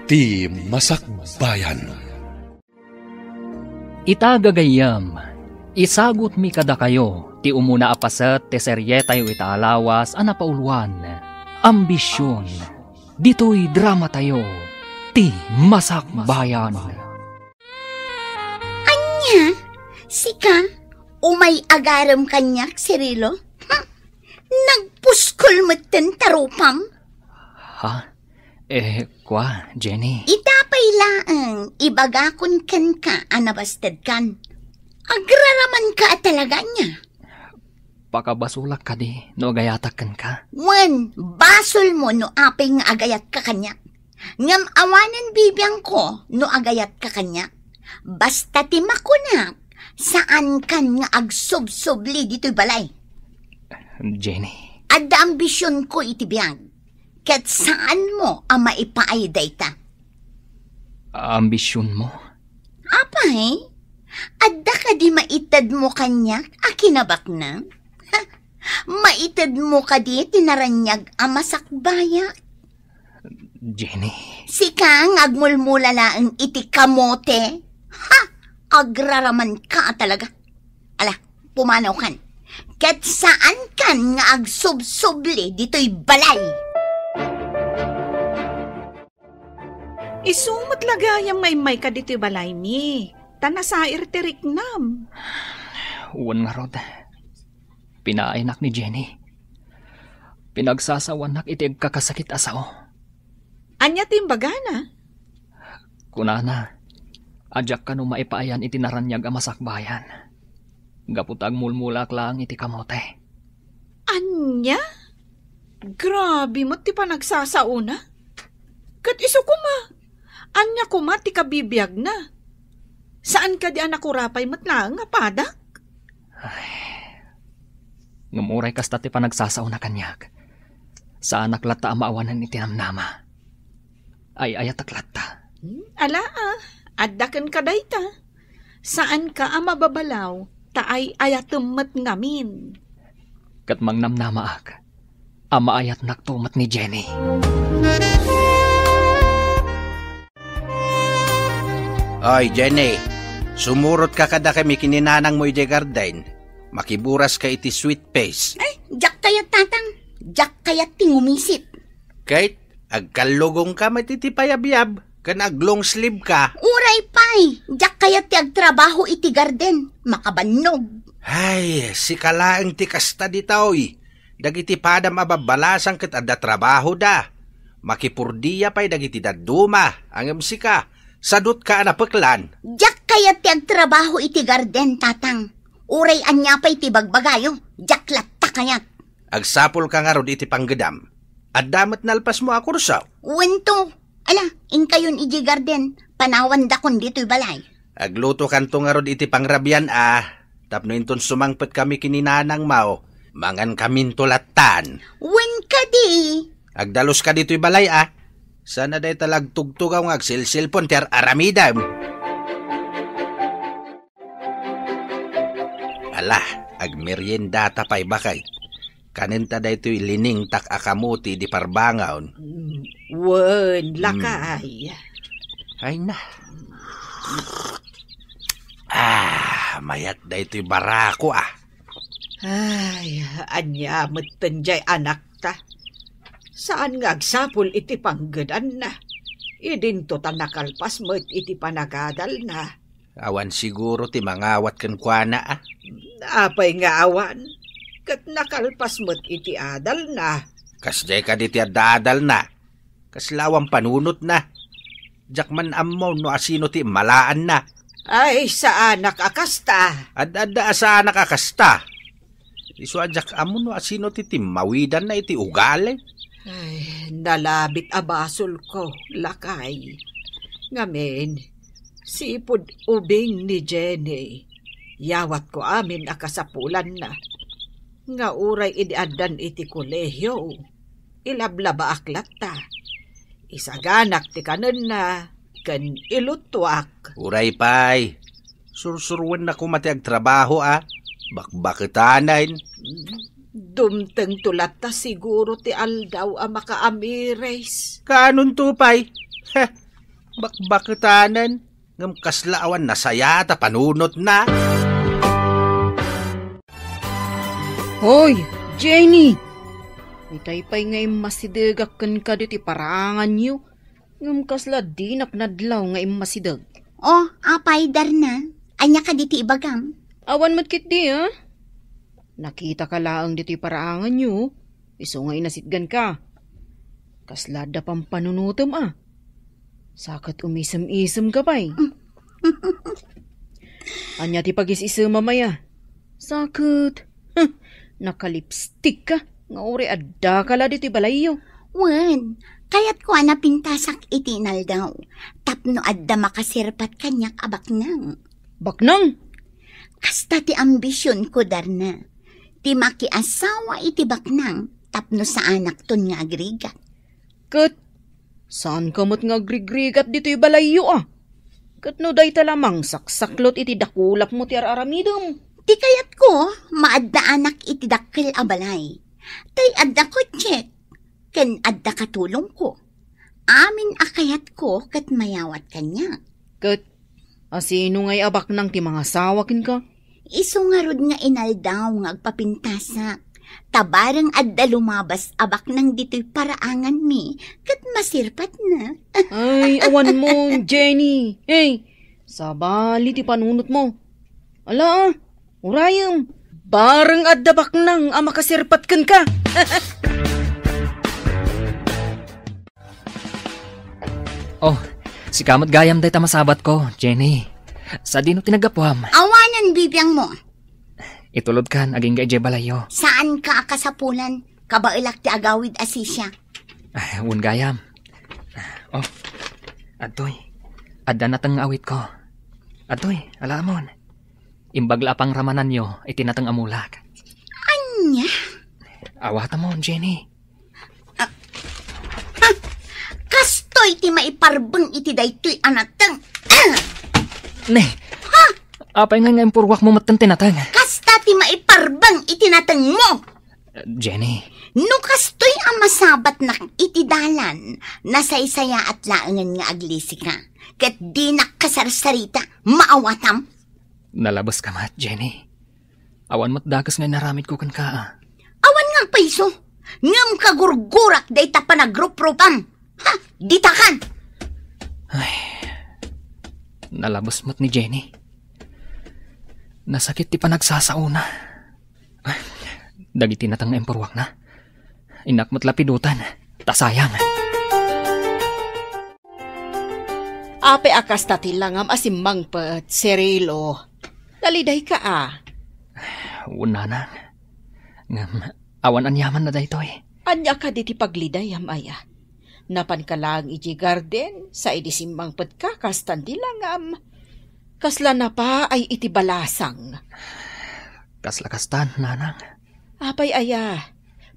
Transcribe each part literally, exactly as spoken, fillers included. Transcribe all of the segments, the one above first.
Ti Masakbayan. Ita, gagayyem, isagutmi kadakayo ti umuna a paset ti serietayo ita a lawas a napauluan, Ambision. Ditoy dramatayo, Ti Masakbayan. Ania? Sika? Umay agarem kaniak, Cirilo? Hm? Nagpuskol metten ta rupam? Ha? Eh, kua, Jenny. Ita pay laeng, ibagakon kenka a nabastedkan. Agraramanka a talaga ania? Pakabasolak kadi no agayatak kenka? Wen, basolmo no apay nga agayatka kaniak. Ngem awanen bibiangko no agayatka kaniak. Basta ti makunak, saankan nga agsubsubli ditoy balay. Jenny. Adda ambisionko iti biag, ket saanmo a maipaay dayta. Ambisionmo? Apay, adda kadi maitedmo kaniak a kinabaknang? Maitedmo kadi ti naraniag a masakbayak? Jenny. Sika nga agmulmula laeng iti kamote? Ha! Agraramanka a talaga. Ala, pumanawkan. Ket saankan nga agsubsubli ditoy balay. Isu met la gayam nga immayka ditoy balaymi, ta nasair ti riknam. Wen ngarud, pinaaynak ni Jenny. Pinagsasawanak iti agkakasakit a sao. Ania ti imbagana? Kunana, a diak kano maipaayan iti naraniag a masakbayan. Gapu ta agmulmulaak laeng iti kamote. Ania? Grabe met ti panagsasaona. Ket isu koma, ania koma ti kabibiagna? Saan kadi a nakurapay met laeng a padak? Ay, ngem uray kasta ti panagsasaona kaniak, saanak latta a maawanan iti namnama. Ay-ayatek latta. Hmm, ala, ah, adda kenka dayta. Saanka a mababalaw, ta ay-ayatem met ngamin. Ket mangnamnamaak a maayatnakto met ni Jenny. Oy, Jenny, sumurotka kadakami ken ni nanangmo idiay garden. Makiburaska iti sweet face. Ay, diak kayat, Tatang. Diak kayat ti ngumisit. Kate, agkallugongka met iti payabyab, ken ag-long sleeve ka. Uray pay, diak kayat ti agtrabaho iti garden. Makabannog. Ay, sika laeng ti kasta ditoy. Dagiti padam a babbalasang ket adda trabahoda. Makipurdia pay dagiti dadduma, ngem sika, sadutka a napeklan. Diak kayat ti agtrabaho iti garden, Tatang. Uray ania pay ti bagbagayo, diak latta kayat. Agsapulka ngarud iti panggedam. Adda met nalpasmo a kurso? Wen to. Ala, inkayon idiay garden, panawandakon ditoy balay. Aglutokanto ngarud iti pangrabian a, tapno inton sumangpetkami ken ni nanangmo, mangankaminto lattan. Wen kadi. Agdaluska ditoy balay a. Saan a dayta la agtugtugaw nga agselselpon ti ar-aramidem. Ala, agmeriendata pay, baket. Kanenta daytoy liningtak a kamote idi parbangon. Mm, wen, mm, lakay. Ay na. Ah, mayat daytoy barako, ah. Ay, ania metten jay anakta? Saan nga agsapul iti panggedanna? Idinto ta nakalpas met iti panagadalna. Awan siguro ti mangawat kenkuana, a? Apay nga awan? Ket nakalpas met iti adalna. Kasdiay kadi ti adda adalna? Kasla awan panunotna? Diak man ammo no asino ti immalaanna. Ay, saanak a kasta. Ad-adda a saanak a kasta. Isu a diak ammo no asino ti timmawidanna iti ugali. Ay, nalabit a basolko, lakay. Ngamin, sipud ubing ni Jenny, yawatko amin a kasapulanna. Nga uray idi addan iti kolehio, ilablabaak latta. Isaganak ti kanenna ken iluttuak. Uray pay, sursuruenna koma ti agtrabaho a bakbaketanen. Dumtengto latta siguro ti aldaw a makaamiris. Kaanonto pay? Heh, Bakbaketanen, ngem kasla awan nasayaat a panunotna. Hoy, Jenny! Itay pay nga immasidegak kenka ditoy paraanganyo, ngem kasla dinak nadlaw nga immasideg. O, apay, Darna? Ania kadi ti ibagam? Awan met ketdi, a? Nakitaka laeng ditoy paraanganyo, isu nga inasitganka. Kasla adda pampanunotem, a? Sa ket umisem-isemka pay. Ania ti pagis-isemam aya? Sa ket, huh, nakalipstikka nga uray addaka la ditoy balayyo. Wen, kayatko a napintasak iti inaldaw tapno adda makaserpat kaniak a baknang. Baknang? Kasta ti ambisionko, Darna. Ti makiasawa iti baknang tapno saanakton nga agrigat. Ket saanka met nga agrigrigat ditoy balayyo, a? Ket no dayta la mangsaksaklot iti dakulapmo ti ar-aramidem. Ti kayatko, maaddaanak iti dakkel a balay. Tay adda kotsek, ken adda katulongko. Amin a kayatko ket mayawat kaniak. Ket asino ngay a baknang ti mangasawa kenka? Isu ngarud nga inaldaw nga agpapintasak. Ta bareng adda lumabas a baknang ditoy paraanganmi, ket masirpatna. Ay, awan mo, Jenny. Hey, sabali ti panunotmo. Ala, a, urayem. Bareng adda baknang a makasirpat kenka. Oh, sika met gayam dayta masabatko, Jenny. Sadino ti naggapuam? Awanen bibiangmo. Itulodkan, agingga idiay balayyo. Saanka a kasapulan, kabaelak ti agawid a sisiak. Ah, wen gayam. Oh, adtoy. Adda nateng nga awitko. Adtoy, alaamon. Imbag la a pangramananyo iti nateng a mulak. Ania? Awatamon, Jenny. Ah, ah, kastoy ti maiparbeng iti daytoy a nateng. Ah! Ne. Ha? Apay nga, nga impurwakmo metten ti nateng? Kasta ti maiparbeng iti natengmo. Jenny. No kastoy a masabatnak iti dalan, nasaysayaat laengen nga aglisika. Ket dinak kasarsarita, maawatam. Nalabeska met, Jenny. Awan met dakes nga inaramidko kenka, a. Awan nga agpayso, ngem kagurgurak dayta panagruprupam. Ha, ditakan! Ay, nalabes met ni Jenny. Nasakit ti panagsasaona. Ay, dagiti nateng nga impurwakna. Innak met lapiduten, ta sayang. Apay a kasta ti langam a simmangpet, Cirilo? Nalidayka a? Wen, nanang. Ngem, awan aniamanna daytoy. Ania kadi ti paglidayam aya? Napanka laeng idiay garden, sa idi simmangpetka, kastan ti langam. Kasla napaay iti balasang. Kasla kastan, nanang. Apay aya?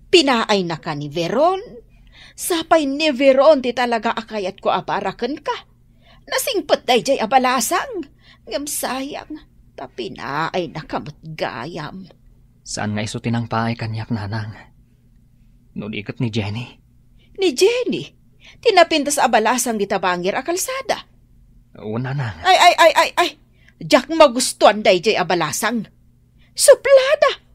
Pinaay naka ni Veron? Sapay ni Veron ti talaga a kayatko a para kenka. Nasingpet daydiay a balasang, ngem sayang, ta pinaay naka met gayam. Saan nga isu ti nangpaay kaniak, nanang? No di ket ni Jenny. Ni Jenny? Ti napintas a balasang dita bangir a kalsada? Wen, nanang. Ay, ay, ay, ay, ay! Diak magustuan daydiay a balasang. Suplada!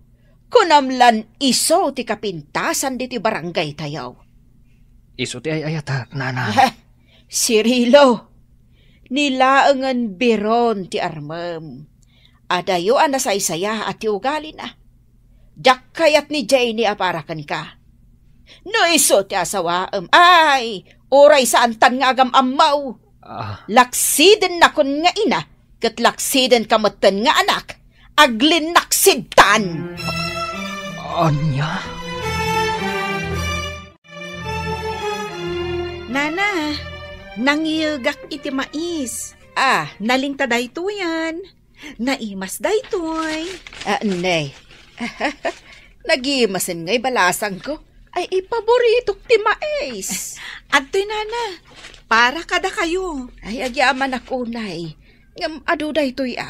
Kunam lan isu ti kapintasan ditoy barangay tayo. Isu ti ay-ayatek, nanang. Ah, Cirilo, ni laengen Veron ti armem. Adayo a nasaysayaat ti ugalina. Diak kayat ni Jenny a para kenka. No isu ti asawaem, ay, uray saantan nga agam-ammo. Ah. Laksidennakon nga ina, ket laksidenka metten nga anak, aglinnaksidtan. Ania? Nana, nangiyegak iti mais. Ah, nalingta daytoyen. Naimas daytoy. Ah, ne. Nagimasen ngay balasangko. Ay, ipaboritok ti mais. Adtoy, nana. Para kadakayo. Ay, agyamanak unay. Ngem adu daytoy, a.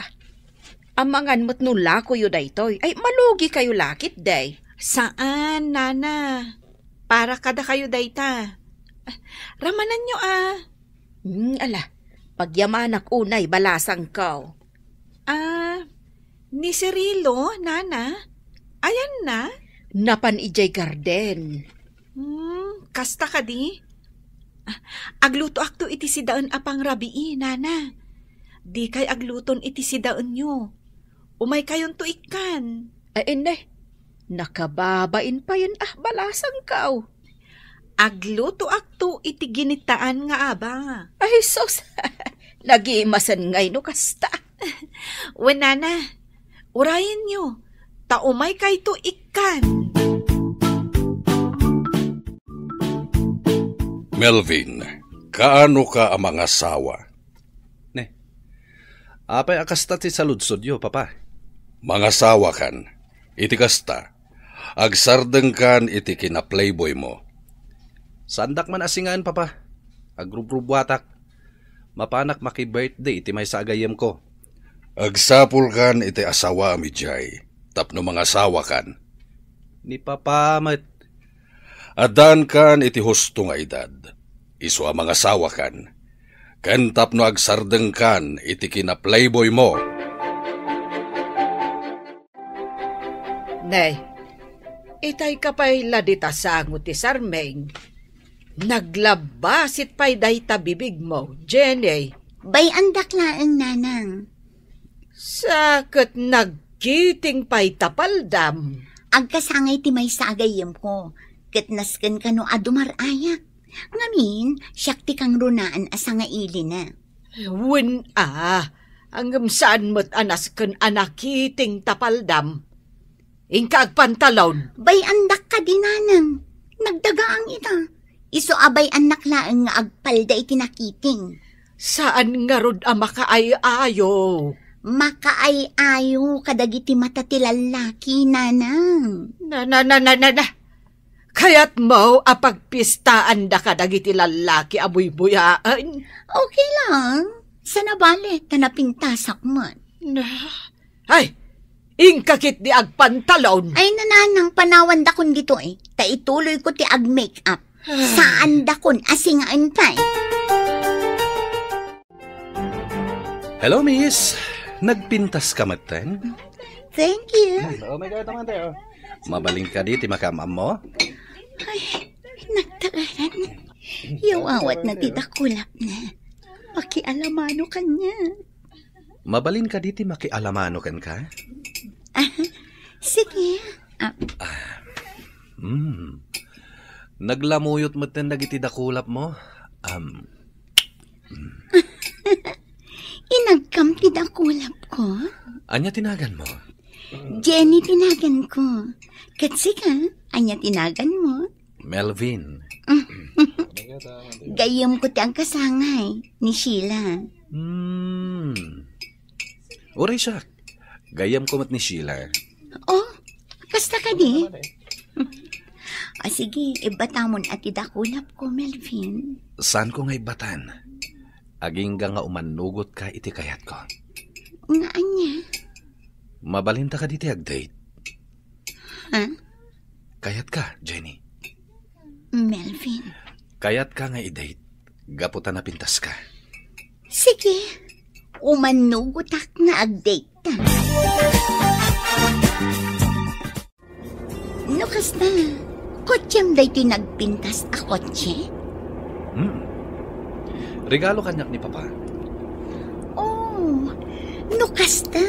Amangan met no lakoyo daytoy. Ay, malugi kayo lakit, day. Saan, nana. Para kadakayo dayta. Ramananyo, a. Hmm, ala, pagyamanak unay balasangko. Ah, ni Cirilo, nana? Ayanna? Napan idiay garden. Hmm, kasta kadi? Ah, aglutoakto iti sidaen a pangrabii, nana. Dikay agluton iti sidaenyo. Umaykayonto ikkan. Ay, inne. Nakababain payen a balasangko. Aglutoakto iti ginitaan nga aba. Ay, sus! Nagimasen ngay no kasta. Wen, nana, urayenyo, ta umaykayto ikkan. Melvin, kaano ka a mangasawa? Ne. Apay a kasta ti saludsodyo, Papa? Mangasawakan. Iti kasta, agsardengkan iti kinaplayboymo. Saandak man a singaen, Papa. Agrubrubuatak. Mapanak maki-birthday iti maysa a gayyemko. Agsapulkan iti asawaem idiay tapno mangasawakan. Ni Papa met. Addaankan iti husto nga edad, isu a mangasawakan, ken tapno agsardengkan iti kinaplayboymo. Nay, itay ka pay la dita sango ti sarming. Naglabbasit pay dayta bibigmo, Jenny. Bay-andak laeng, nanang. Sa ket nagkiting pay ta paldam. Agkasangay ti maysa a gayyemko, ket nasken kano a dumar-ayak. Ngamin, siak ti kangrunaan a sangailina. Wen a, ngem saan met a nasken a nakiting ta paldam. Inka agpantalon. Bay-andak kadi, nanang. Nagdagaang ita. Isu a bay-annak laeng nga agpalda iti nakiting. Saan ngarud a makaay-ayo? Makaay-ayo kadagiti mata ti lallaki, nanang. Na, na, na, na, na, na. Kayatmo a pagpistaanda kadagiti lallaki a buybuyaen? Okay lang. Saan a bale, ta napintasak man. Na, ay, inka ketdi agpantalon. Ay, nanang, panawandakon ditoy, ta ituloyko ti ag-make up. Saandakon a singaen pay. Hello, miss. Nagpintas ka metten? Thank you. Hmm, oh my God, naman tayo. Mabalin kadi ti makaammo? Ay, nagtagaran. Yawawat na ti dakulap na. Pakialamano kanya. Mabalin kadi ti makialamano kenka? Ah, sige. Ah. Hmm. Naglamuyot metten dagiti dakulapmo. Um. Inagkam ti dakulapko? Ania ti naganmo? Jenny ti naganko. Ket sika, ania ti naganmo? Melvin. Gayyemko ti agkasangay ni Sheila. Hmm. Uray siak. Gayyemko met ni Sheila. Oh, kasta kadi? Ah, sige, ibbatamon a ti dakulapko, Melvin. Saanko nga ibbatan? Agingga nga umannugotka iti kayatko. Nga ania? Mabalinta kadi ti ag-date? Ha? Kayatka, Jenny? Melvin. Kayatka nga i-date, gapu ta napintaska. Sige, umannugotak nga ag-date ta. No kasta, kotsem daytoy nagpintas a kotse? Hmm. Regalo kaniak ni Papa. Oh, no kasta,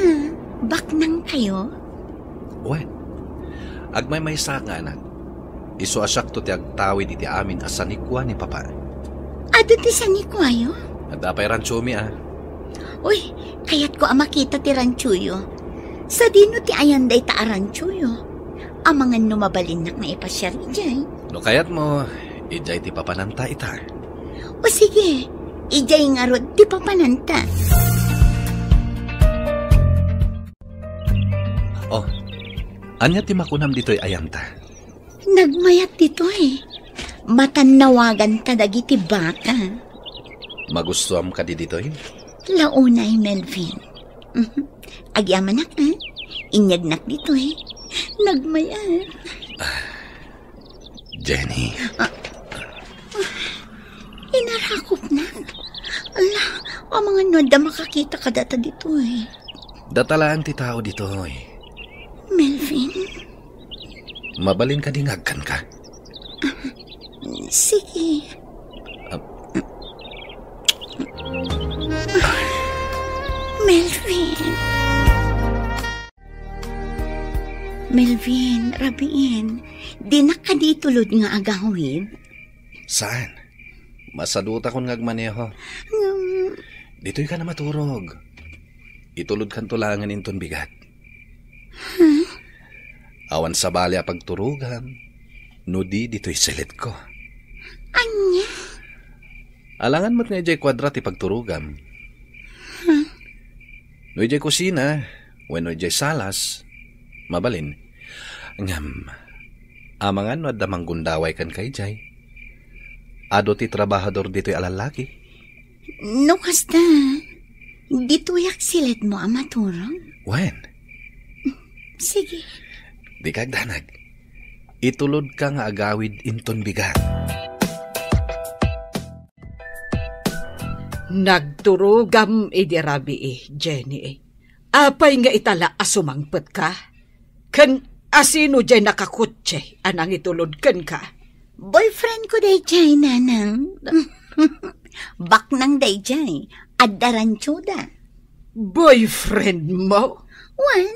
baknang kayo? Wen, agmaymaysaak nga anak. Isu a siakto ti agtawid iti amin a sanikua ni Papa. Adu ti sanikuayo? Adda pay rantsomi a. Uy, kayatko a makita ti rantsoyo. Sadino ti ayan dayta a rantsoyo? Amangan no mabalinnak nga ipasiar idiay. No kayatmo, idiay ti papananta ita. O sige, idiay ngarud ti papananta. Oh, ania ti makunam ditoy ayanta? Nagmayat ditoy. Matannawaganta dagiti baka. Magustuam kadi ditoy? Launay, Melvin. Mhm. Agyamanak, ha? Inyagnak ditoy. Nagmayat. Jenny. Ah. Inar, Kakupnag. Ala, amangan no adda makakita kadata ditoy. Data laeng ti tao ditoy. Melvin? Mabalin kadi nga agkanka? Sige. Ah. Melvin. Melvin, rabiin, dinak kadi itulod nga agawid? Saan? Masadutakon nga agmaneho. Ngem, ditoy ka na maturog. Itulodkanto laengen inton bigat. Huh? Awan sabali a pagturogam, no di ditoy silitko. Ania? Alangan met nga idiay kuadra ti pagturogam. Huh? No idiay kusina, wenno idiay salas, mabalin. Ngem, amangan no adda manggundaway kenka idiay? Adu ti trabahador ditoy a lallaki? No kasta, ditoyak silitmo a maturog? Wen. Sige. Dika agdanag. Itulodka nga agawid inton bigat. Nagturogam idi rabii, Jenny. Apay nga itala a sumangpetka? Ken asino diay nakakotse a nangitulod kenka? Boyfriendko daydiay, nanang. Baknang daydiay, adda ranchoda. Boyfriendmo? Wen?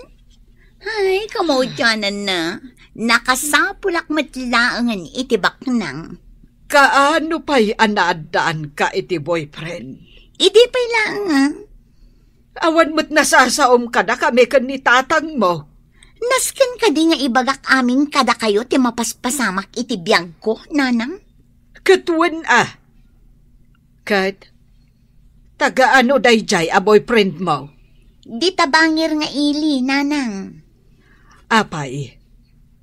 Ay, kamaudiananna. Nakasapulak met laengen iti baknang. Kaano pay a naaddaanka iti boyfriend? Idi pay laeng, ah. Awan met nasasaom kadakami ken ni tatangmo. Nasken kadi nga ibagak amin kadakayo ti mapaspasamak iti biagko, nanang? Ket wen a. Ket, taga-ano daydiay a boyfriendmo? Dita bangir nga ili, nanang. Apay,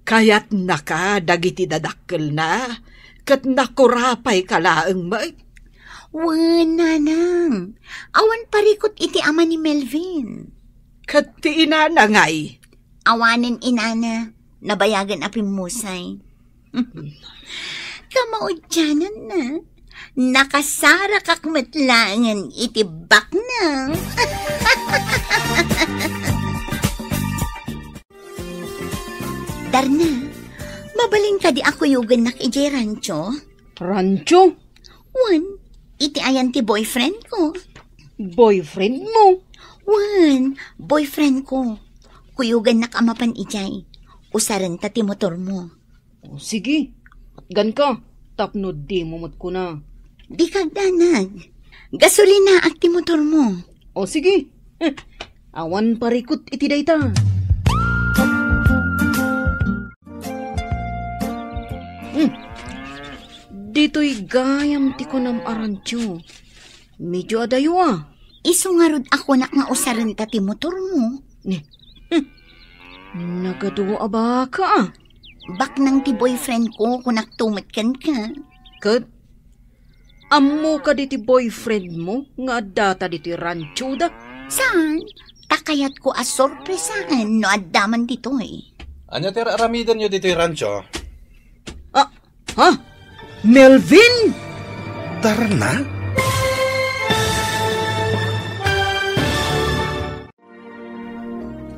kayatnaka dagiti dadakkelna, ket nakurapayka laeng met? Wen, nanang. Awan parikut iti ama ni Melvin. Ket ti inana ngay? Awanen inana, nabayagen a pimmusay. Kamaudiananna, nakasarakak met laengen iti baknang. Darna, mabalin kadi a kuyogennak idiay rancho? Rancho? Wen, iti ayan ti boyfriendko. Boyfriendmo? Wen, boyfriendko. Kuyogennak a mapan idiay. Usarenta ti motormo. O, sige. Atganka, tapno dimo met kuna. Dika agdanag. Gasolinaak ti motormo. O, sige. Awan parikut iti dayta. Hmm. Ditoy gayam ti kunam a rancho. Medio adayo a. Isu ngarud a kunak nga usarenta ti motormo. Ni. Hmm. Nagadu a baka a. Baknang ti boyfriendko, kunakto met kenka. Ket ammo kadi ti boyfriendmo nga addata ditoy ranchoda? Saan? Ta kayatko a sorpresaen no adda man ditoy. Ania ti ar-aramidenyo ditoy rancho? Ah, ha? Melvin? Darna?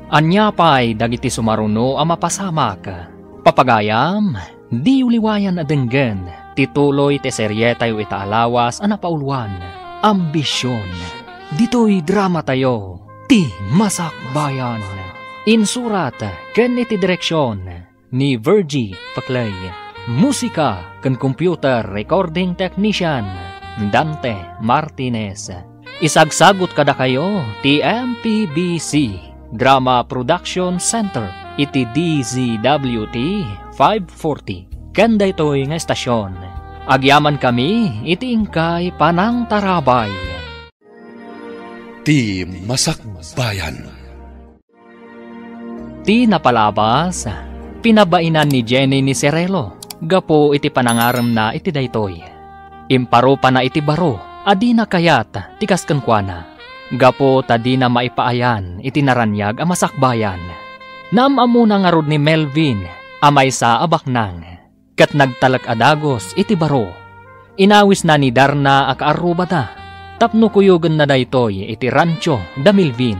Ania pay dagiti sumaruno a mapasamak? Papagayam, diyo liwayan a denggen ti tuloy ti serietayo ita a lawas a napauluan, Ambision. Ditoy dramatayo, Ti Masakbayan. Insurat ken iti direksion ni Virgie Paclay. Musika ken computer recording technician, Dante Martinez. Isagsagut kadakayo ti M P B C Drama Production Center iti D Z W T five forty. Ken daytoy nga estasion, agyamankami iti inkay panangtarabay. Ti Masakbayan. Ti napalabas, pinabainan ni Jenny ni Cirelo gapu iti panangaremna iti daytoy. Imparupana iti baro a dina kayat ti kas kenkuana, gapu ta dina maipaayan iti naraniag a masakbayan. Naam-ammona ngarud ni Melvin a maysa a baknang, ket nagtalek a dagus iti baro. Inawisna ni Darna a kaarrubata tapno kuyogenna daytoy iti rancho da Melvin.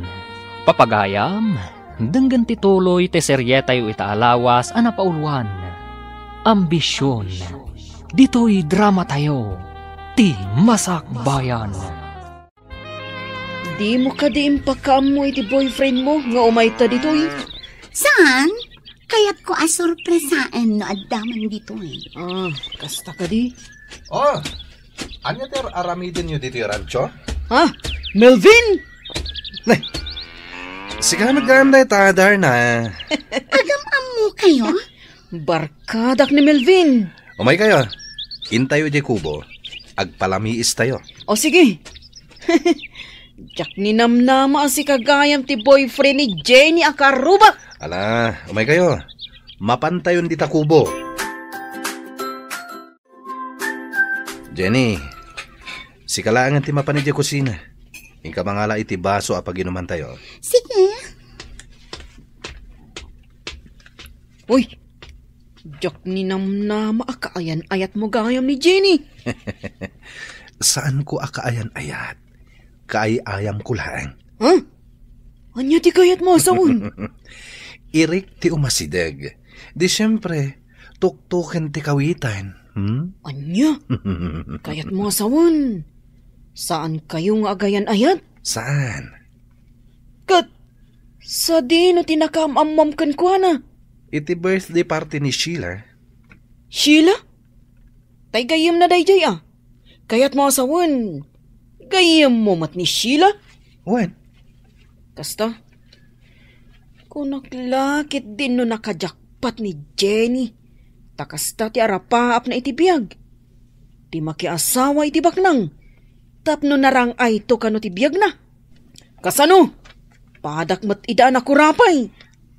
Papagayam, denggen ti tuloy ti serietayo ita a lawas a napauluan, Ambision. Ditoy dramatayo, ti Masakbayan. Dimo kadi impakaammo iti boyfriend mo nga umayta ditoy? Saan? Kayatko a sorpresaen no adda man ditoy. Ah, kasta kadi? Oh, ania ti ar-, aramidenyo ditoy rancho? Ha? Melvin? Nay, sika met gayam dayta, Darna. Agam-ammokayo? Barkadak ni Melvin. Umaykayo. Intayo idiay kubo. Agpalamiistayo. O sige. Diak ninamnama a sika gayam ti boyfriend ni Jenny a karrubak. Ala, umaykayo. Mapantayon dita kubo. Jenny, sika laengen ti mapan idiay kusina. Inka mangala iti baso a paginumantayo. Sige. Uy, diak ninamnama a kaayan-ayatmo gayam ni Jenny. Saanko a kaayan-ayat. Kaay-ayamko laeng. Ha? Ania ti kayatmo a sawen? Irik ti umasideg. Di siempre, tuktoken ti kawitan. Hmm? Ania? Kayatmo a sawen? Saankayo nga agayan-ayat? Saan? Ket sadino ti nakaam-ammom kenkuana? Iti birthday party ni Sheila. Sheila? Tay gayyemna daydiay a. Kayatmo a sawen, gayyemmo met ni Sheila? Wen. Kasta? Kunak la ketdin no nakajakpat ni Jenny. Ta kasta ti arapaapna iti biag. Ti makiasawa iti baknang. Tapno narang-ayto kano ti biagna. Kasano? Padak met ida a nakurapay.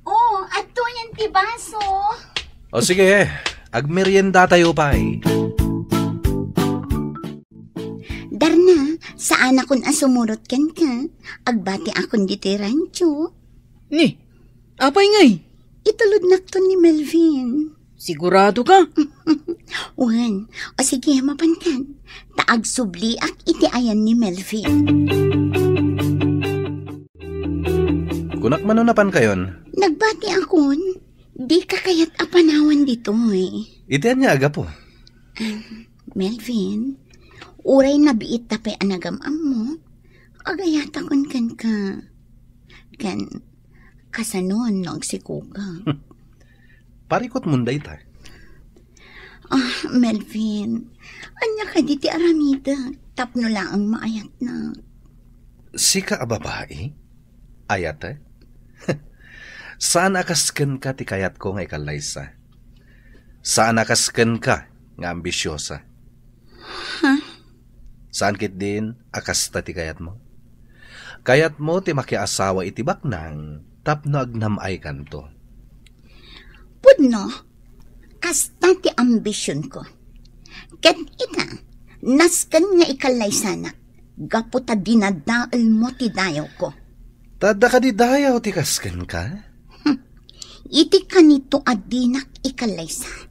Oh, adtoyen ti baso. O sige, agmeriendatayo pay. Darna, saanakon a sumurot kenka. Agbatiakon ditoy rancho. Ni, apay ngay? Itulodnakton ni Melvin. Sigurado ka? Wen, o sige, mapankan. Ta agsubliak iti ayan ni Melvin. Kunak mano napankayon? Nagbatiakon, dika kayat a panawan ditoy. Iti ania a gapu? Ah, Melvin, uray nabiit ta pay a nagam-ammo, agayatakon kenka. Ken, kasano no agsikoka? Parikutmon dayta. Ah, Melvin, ania kadi ti aramidek tapno laeng maayatnak? Sika a babai? Ayatek? Saan a kas kenka ti kayatko nga ikallaysa. Saan a kas kenka nga ambisiosa. Ha? Saan ketdin a kasta ti kayatmo? Kayatmo ti makiasawa iti baknang tapno agnam-aykanto. Pudno, kasta ti ambisionko. Ket ita, nasken nga ikallaysanak, gapu ta dinadaelmo ti dayawko. Ta adda kadi dayaw ti kas kenka? Hmm. Iti kanito a dinak ikallaysa,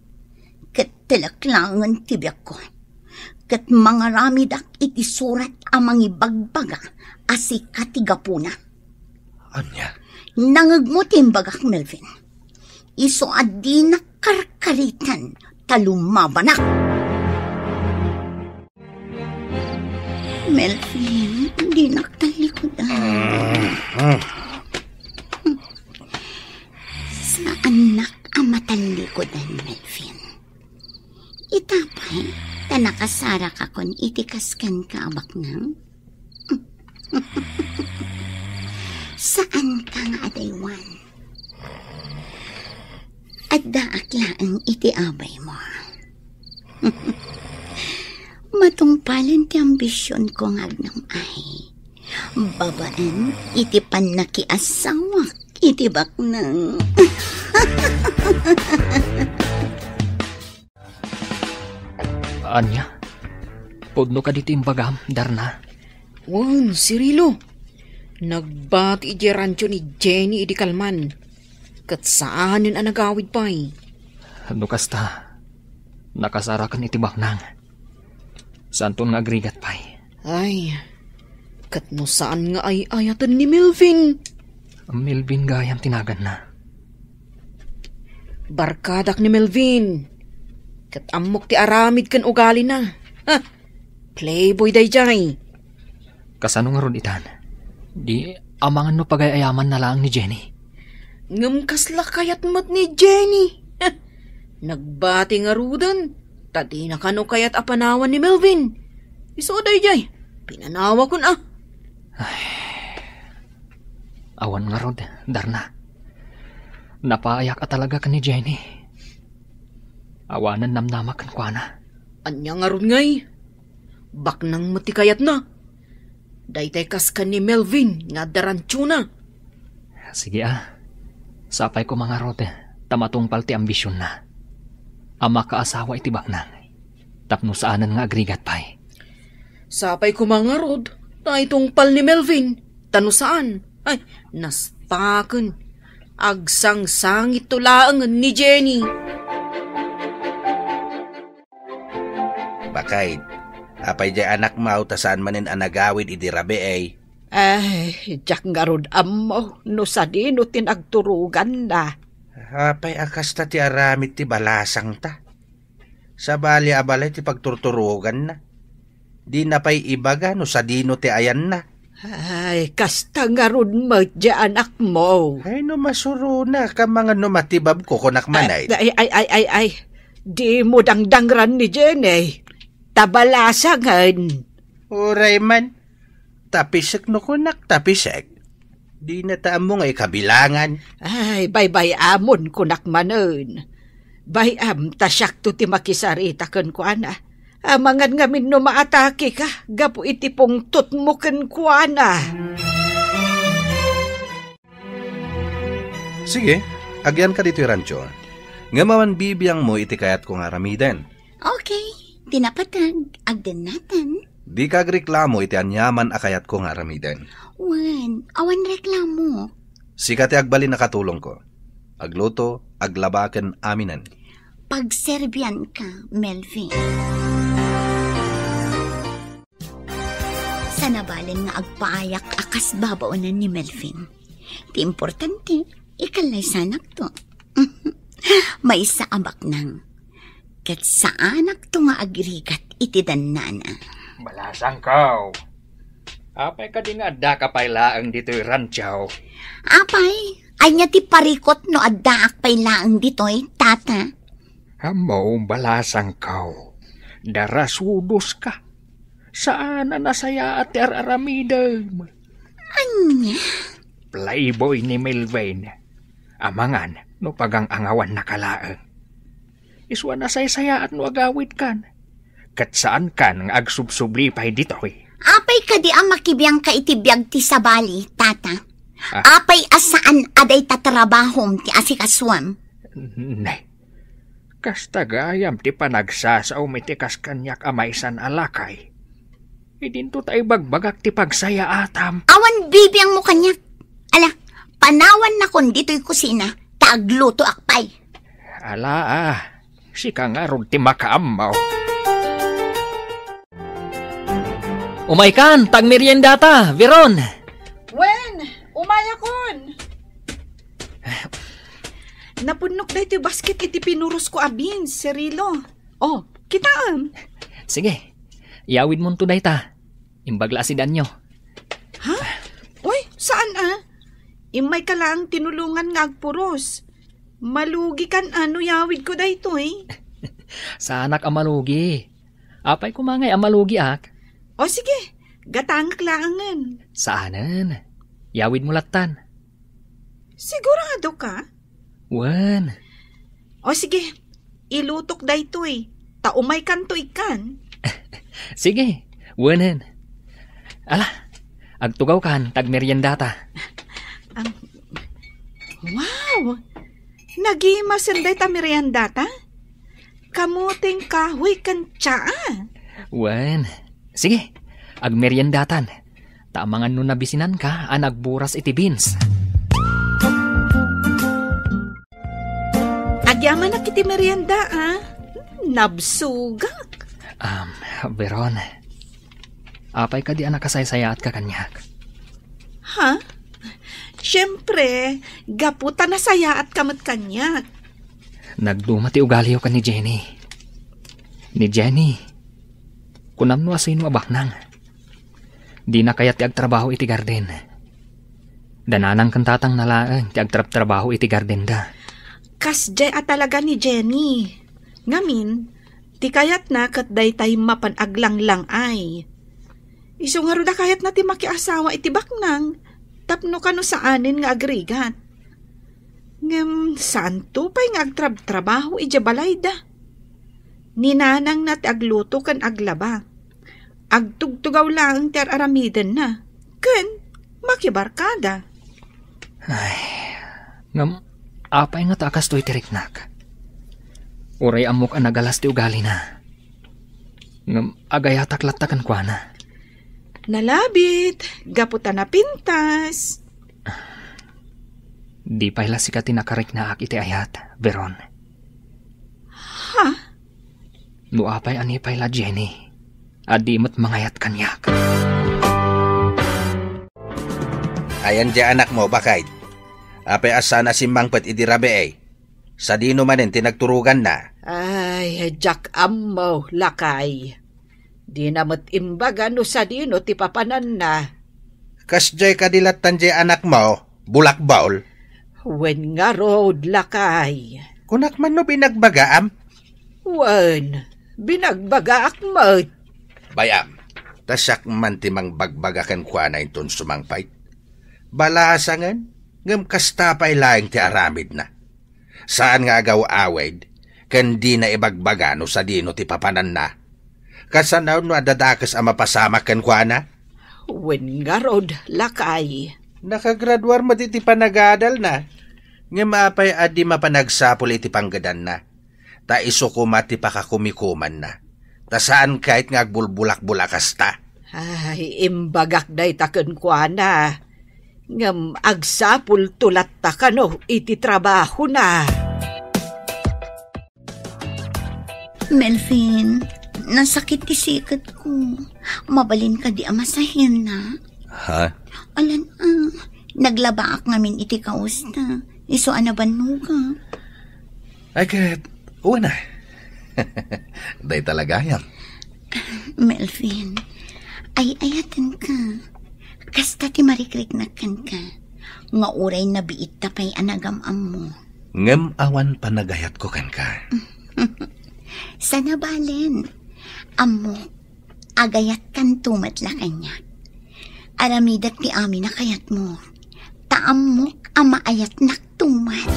ket telek laengen ti biagko. Ket mangaramidak iti surat a mangibagbaga a sika ti gapuna. Ania? Nangegmo ti imbagak, Melvin. Isu a dinak karkaritan ta lumabanak. Melvin, dinak tallikudan. Saannak a matallikudan, Melvin. Ita pay, ta nakasarakakon iti kas kenka a baknang. Saanka nga adaywan. Addaak laeng iti abaymo. Matungpalen ti ambisionko nga agnam-ay. Babaen iti pannakiasawak iti baknang. Ania? Pudno kadi ti imbagam, Darna? Wen, Cirilo. Nagbati idiay rancho ni Jenny idi kalman. Ket saanen a nagawid pay. No kasta, nakasarakan iti baknang. Saanton nga agrigat pay. Ay, ket no saan nga ay-ayaten ni Melvin? Melvin gayam ti naganna. Barkadak ni Melvin. Ket ammok ti aramid ken ugalina. Ha? Playboy daydiay. Kasano ngarud itan? Di amangan no pagay-ayamanna laeng ni Jenny. Ngem kasla kayat met ni Jenny. Nagbati ngaruden, ta dina kano kayat a panawan ni Melvin. Isu daydiay, pinanawakon a. Ay. Awan ngarud, Darna. Napaayak a talaga ken ni Jenny. Awanen namnamak kenkuana. Ania ngarud ngay? Baknang met ti kayatna. Daytay kas ken ni Melvin nga adda rantiona. Sige a. Sapay koma ngarud ta matungpal ti ambisionna a makaasawa iti baknang tapno saanen nga agrigat pay. Sapay koma ngarud ta itungpal ni Melvin ta no saan, ay, nastaken. Agsangsangitto laengen ni Jenny. Baket, apay diay anakmo ta saan manen a nagawid idi rabii? Ay, diak ngarud ammo no sadino ti nagturoganna. Apay a kasta ti aramid ti balasangta? Sabali a balay ti pagturturoganna. Dina pay ibaga no sadino ti ayanna. Ay, kasta ngarud met diay anakmo. Ay, no masurona, kamangan no matibabko, kunak man ay. Ay, ay, ay, ay, ay. Dimo dangdangran ni Jenny. Ta balasangen. Uray man. Tapisek no kunak, tapisek. Dina ta ammo nga ikabilangan. Ay, baybay-amon, kunak manen. Bay-am ta siakto ti makisarita kenkuana. Amangan ngamin no maatakeka gapu iti pungtotmo kenkuana. Sige, agyanka ditoy rancho. Ngem awan bibiangmo iti kayatko nga aramiden. Okay, ti napateg, agdennatan. Dika agreklamo iti aniaman a kayatko nga aramiden. Wen, awan reklamo. Sika ti agbalin a katulongko. Agluto, aglaba ken aminen. Pagserbianka, Melvin. Sanabalen nga agpaayak a kas babaonan ni Melvin. Ti importante, ikallaysanakto. Maysa a baknang. Ket saanakto nga agrigat iti dannana. Balasangko. Apay kadi nga addaka pay laeng ditoy rancho? Apay, ania ti parikut no addaak pay laeng ditoy, tata? Ammo, balasangko. Darasudoska. Saan a nasayaat ti ar-aramidem. Ania? Playboy ni Melvin. Amangan no pagang-angawannaka laeng. Isu a nasaysayaat no agawidkan. Ket saankan nga agsubsubli pay ditoy. Apay kadi a makibiangka iti biag ti sabali, tata? Ah. Apay a saan a dayta trabahom ti asikasuem? Ne. Kasta gayam ti panagsasaom iti kas kaniak a maysan a lakay. Idinto ta ibagbagak ti pagsayaatam. Awan bibiangmo kaniak. Ala, panawannakon ditoy kusina, ta aglutoak pay. Ala, ah, sika ngarud ti makaammo. Umaykan, ta agmeriendata, Veron. Wen, umayakon. Napunnok daytoy basket iti pinurosko a beans, Cirilo. Oh, kitaem. Sige, iyawidmonto dayta. Imbag la a sidanyo. Ha? Uy, saan a? Immayka laeng tinulongan nga agpuros. Malugikan a no iyawidko daytoy. Saanak a malugi. Apay koma ngay a malugiak? O sige, gatangek laengen. Saanen. Iyawidmo lattan. Siguradoka? Wen. O sige, ilutok daytoy, ta umaykanto ikkan. Sige, wenen. Ala, agtugawkan ta agmeriendata. Ang, wow! Nagimasen dayta meriendata? Kamoteng kahoy ken tsaa? Wen. Sige, agmeriendatan. Ta amangan no nabisinanka a nagburas iti beans. Agyamanak iti merienda, a. Nabsogak. Um, Veron, apay kadi a nakasaysayaatka kaniak? Ha? Siempre, gapu ta nasayaatka met kaniak. Nagduma ti ugaliyo ken ni Jenny. Ni Jenny, kunam no asino a baknang. Dina kayat ti agtrabaho iti garden. Da nanang ken tatangna laeng ti agtrabtrabaho iti gardenda. Kasdiay a talaga ni Jenny. Ngamin, ti kayatna ket daytay mapan aglanglang-ay. Isu ngarud a kayatna ti makiasawa iti baknang tapno kano saanen nga agrigat. Ngem saanto pay nga agtrabtrabaho idiay balayda. Ni nanangna ti agluto ken aglaba. Agtugtugaw laeng ti ar-aramidenna, ken makibarkada. Ay, ngem apay ngata a kastoy ti riknak? Uray ammok a nagalas ti ugalina. Ngem agayatak latta kenkuana. Nalabit, gapu ta napintas. Di pay la sika ti nakariknaak iti ayat, Veron. Ha? No apay a ni pay la Jenny, a di met mangayat kaniak. Ayan di anakmo, baket? Apay a saan a simmangpet idi rabii? Sadino manen ti nagturoganna? Ay, diak ammo, lakay. Dina met imbaga no sadino ti papananna. Kasdiay kadi lattan di anakmo, bulakbol? Wen ngarud, lakay. Kunak man no binagbagaam? Wen, binagbagaak met. Bay-am, ta siak man ti mangbagbaga kenkuana inton sumangpet. Balasangen, ngem kasta pay laeng ti aramidna. Saan nga agaw-awid, ken dina ibagbaga no sadino ti papananna. Kasano no adda dakes a mapasamak kenkuana? Wen ngarud, lakay. Nakagraduar met iti panagadalna. Ngem apay a di mapanagsapul iti panggedanna? Ta isu koma ti pakakumikumanna. Ta saan ket nga agbulbulakbol a kasta. Ay, imbagak dayta kenkuana. Ngem agsapulto latta kano iti trabahona. Melvin, nasakit ti siketko. Mabalin kadi a masahenna? Ha? Alan, ah, naglabaak ngamin iti kawesta. Isu a nabannogak. Ay, ket, wen a. Dayta la gayam. Melvin, ay-ayatenka. Kasta ti marikriknak kenka. Nga uray nabiitta pay a nagam-ammo. Ngem awan panagayatko kenka. Saan a balen. Ammok, agayatkanto met la kaniak. Aramidek ti amin a kayatmo. Ta ammok a maayatnakto met.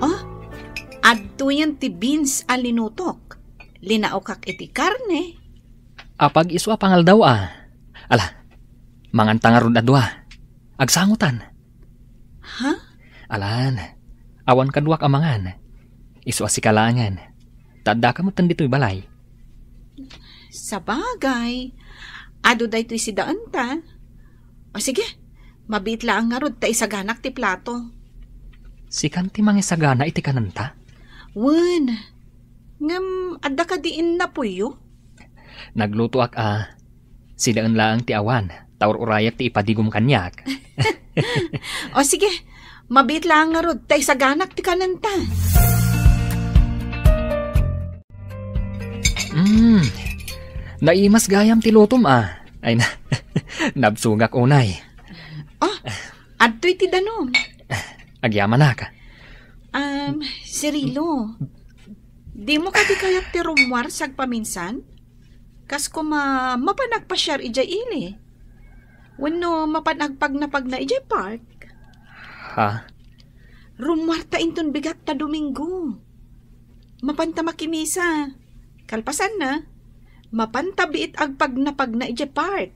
Oh, adtoyen ti beans a linutok. Linaokak iti karne. Apag-isu a pangaldaw a. Ala, manganta ngarud a dua. Agsangotan. Ha? Alan, awan kaduak a mangan. Isu a sika laengen. Ta addaka metten ditoy balay. Sabagay, adu daytoy sidaenta. O sige, mabiit laeng ngarud ta isaganak ti plato. Sikan ti mangisagana iti kanenta? Wen, ngem adda kadi innapoyyo? Naglutoak a. Sidaen laeng ti awan, ta ur-urayak ti ipadigom kaniak. O sige, mabiit laeng ngarud, ta isaganak ti kanenta. Mm, naimas gayam ti lutom a. Ay na, nabsogak unay. Oh, adtoy ti danum. Agyamanak. Um, Cirilo, dimo kadi kayat ti rummuar sagpaminsan? Kas koma, mapan agpasiar idiay ili. Wenno mapan agpagnapagna idiay park. Ha? Rummuarta inton bigat ta Domingo. Mapanta makimisa. Kalpasanna, mapanta biit agpagnapagna idiay park.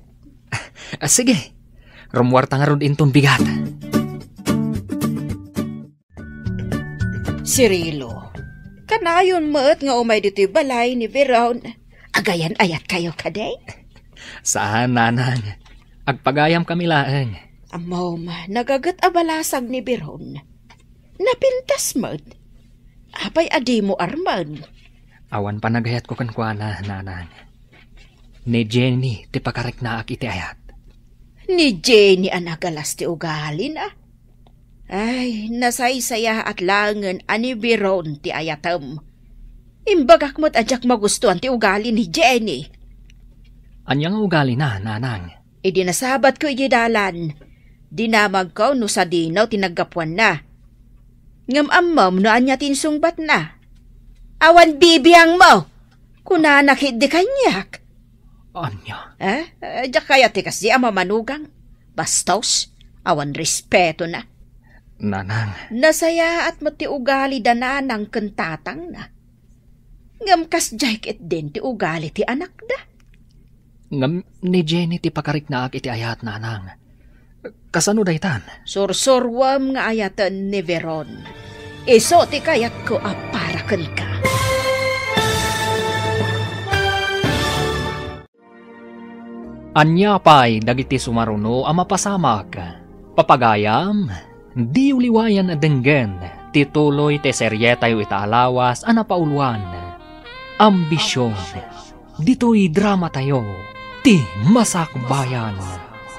Ah, sige. Rummuarta ngarud inton bigat. Cirilo, kanayon met nga umay ditoy balay ni Veron. Agayan-ayatkayo kadi? Saan, nanang. Agpagayamkami laeng. Ammom, nagaget a balasag ni Veron. Napintas met. Apay a dimo armen? Awan panagayatko kenkuana, nanang. Ni Jenny ti pakariknaak iti ayat. Ni Jenny a nagalas ti ugalina? Ay, nasaysayaat laengen a ni Veron ti ayatem. Imbagak met a diak magustuan ti ugali ni Jenny. Ania nga ugalina, nanang? Idi nasabatko idiay dalan, dinamagko no sadino ti naggapuanna. Ngem ammom no ania ti insungbatna? Awan bibiangmo! Kunana ketdi kaniak. Ania? Eh? Eh, diak kayat ti kasdi a mamanugang. Bastos, awan respetona. Nanang. Nasayaat met ti ugali da nanang ken tatangna. Ngem kasdiay ketdin ti ugali ti anakda. Ngem ni Jenny ti pakariknaak iti ayat, nanang. Kasano daytan? Sursuruem nga ayaten ni Veron. Isu ti kayatko a para kenka. Ania pay dagiti sumaruno a mapasamak? Papagayam, diyo liwayan a denggen ti tuloy ti serietayo ita a lawas a napauluan, Ambision. Ditoy dramatayo, ti Masakbayan.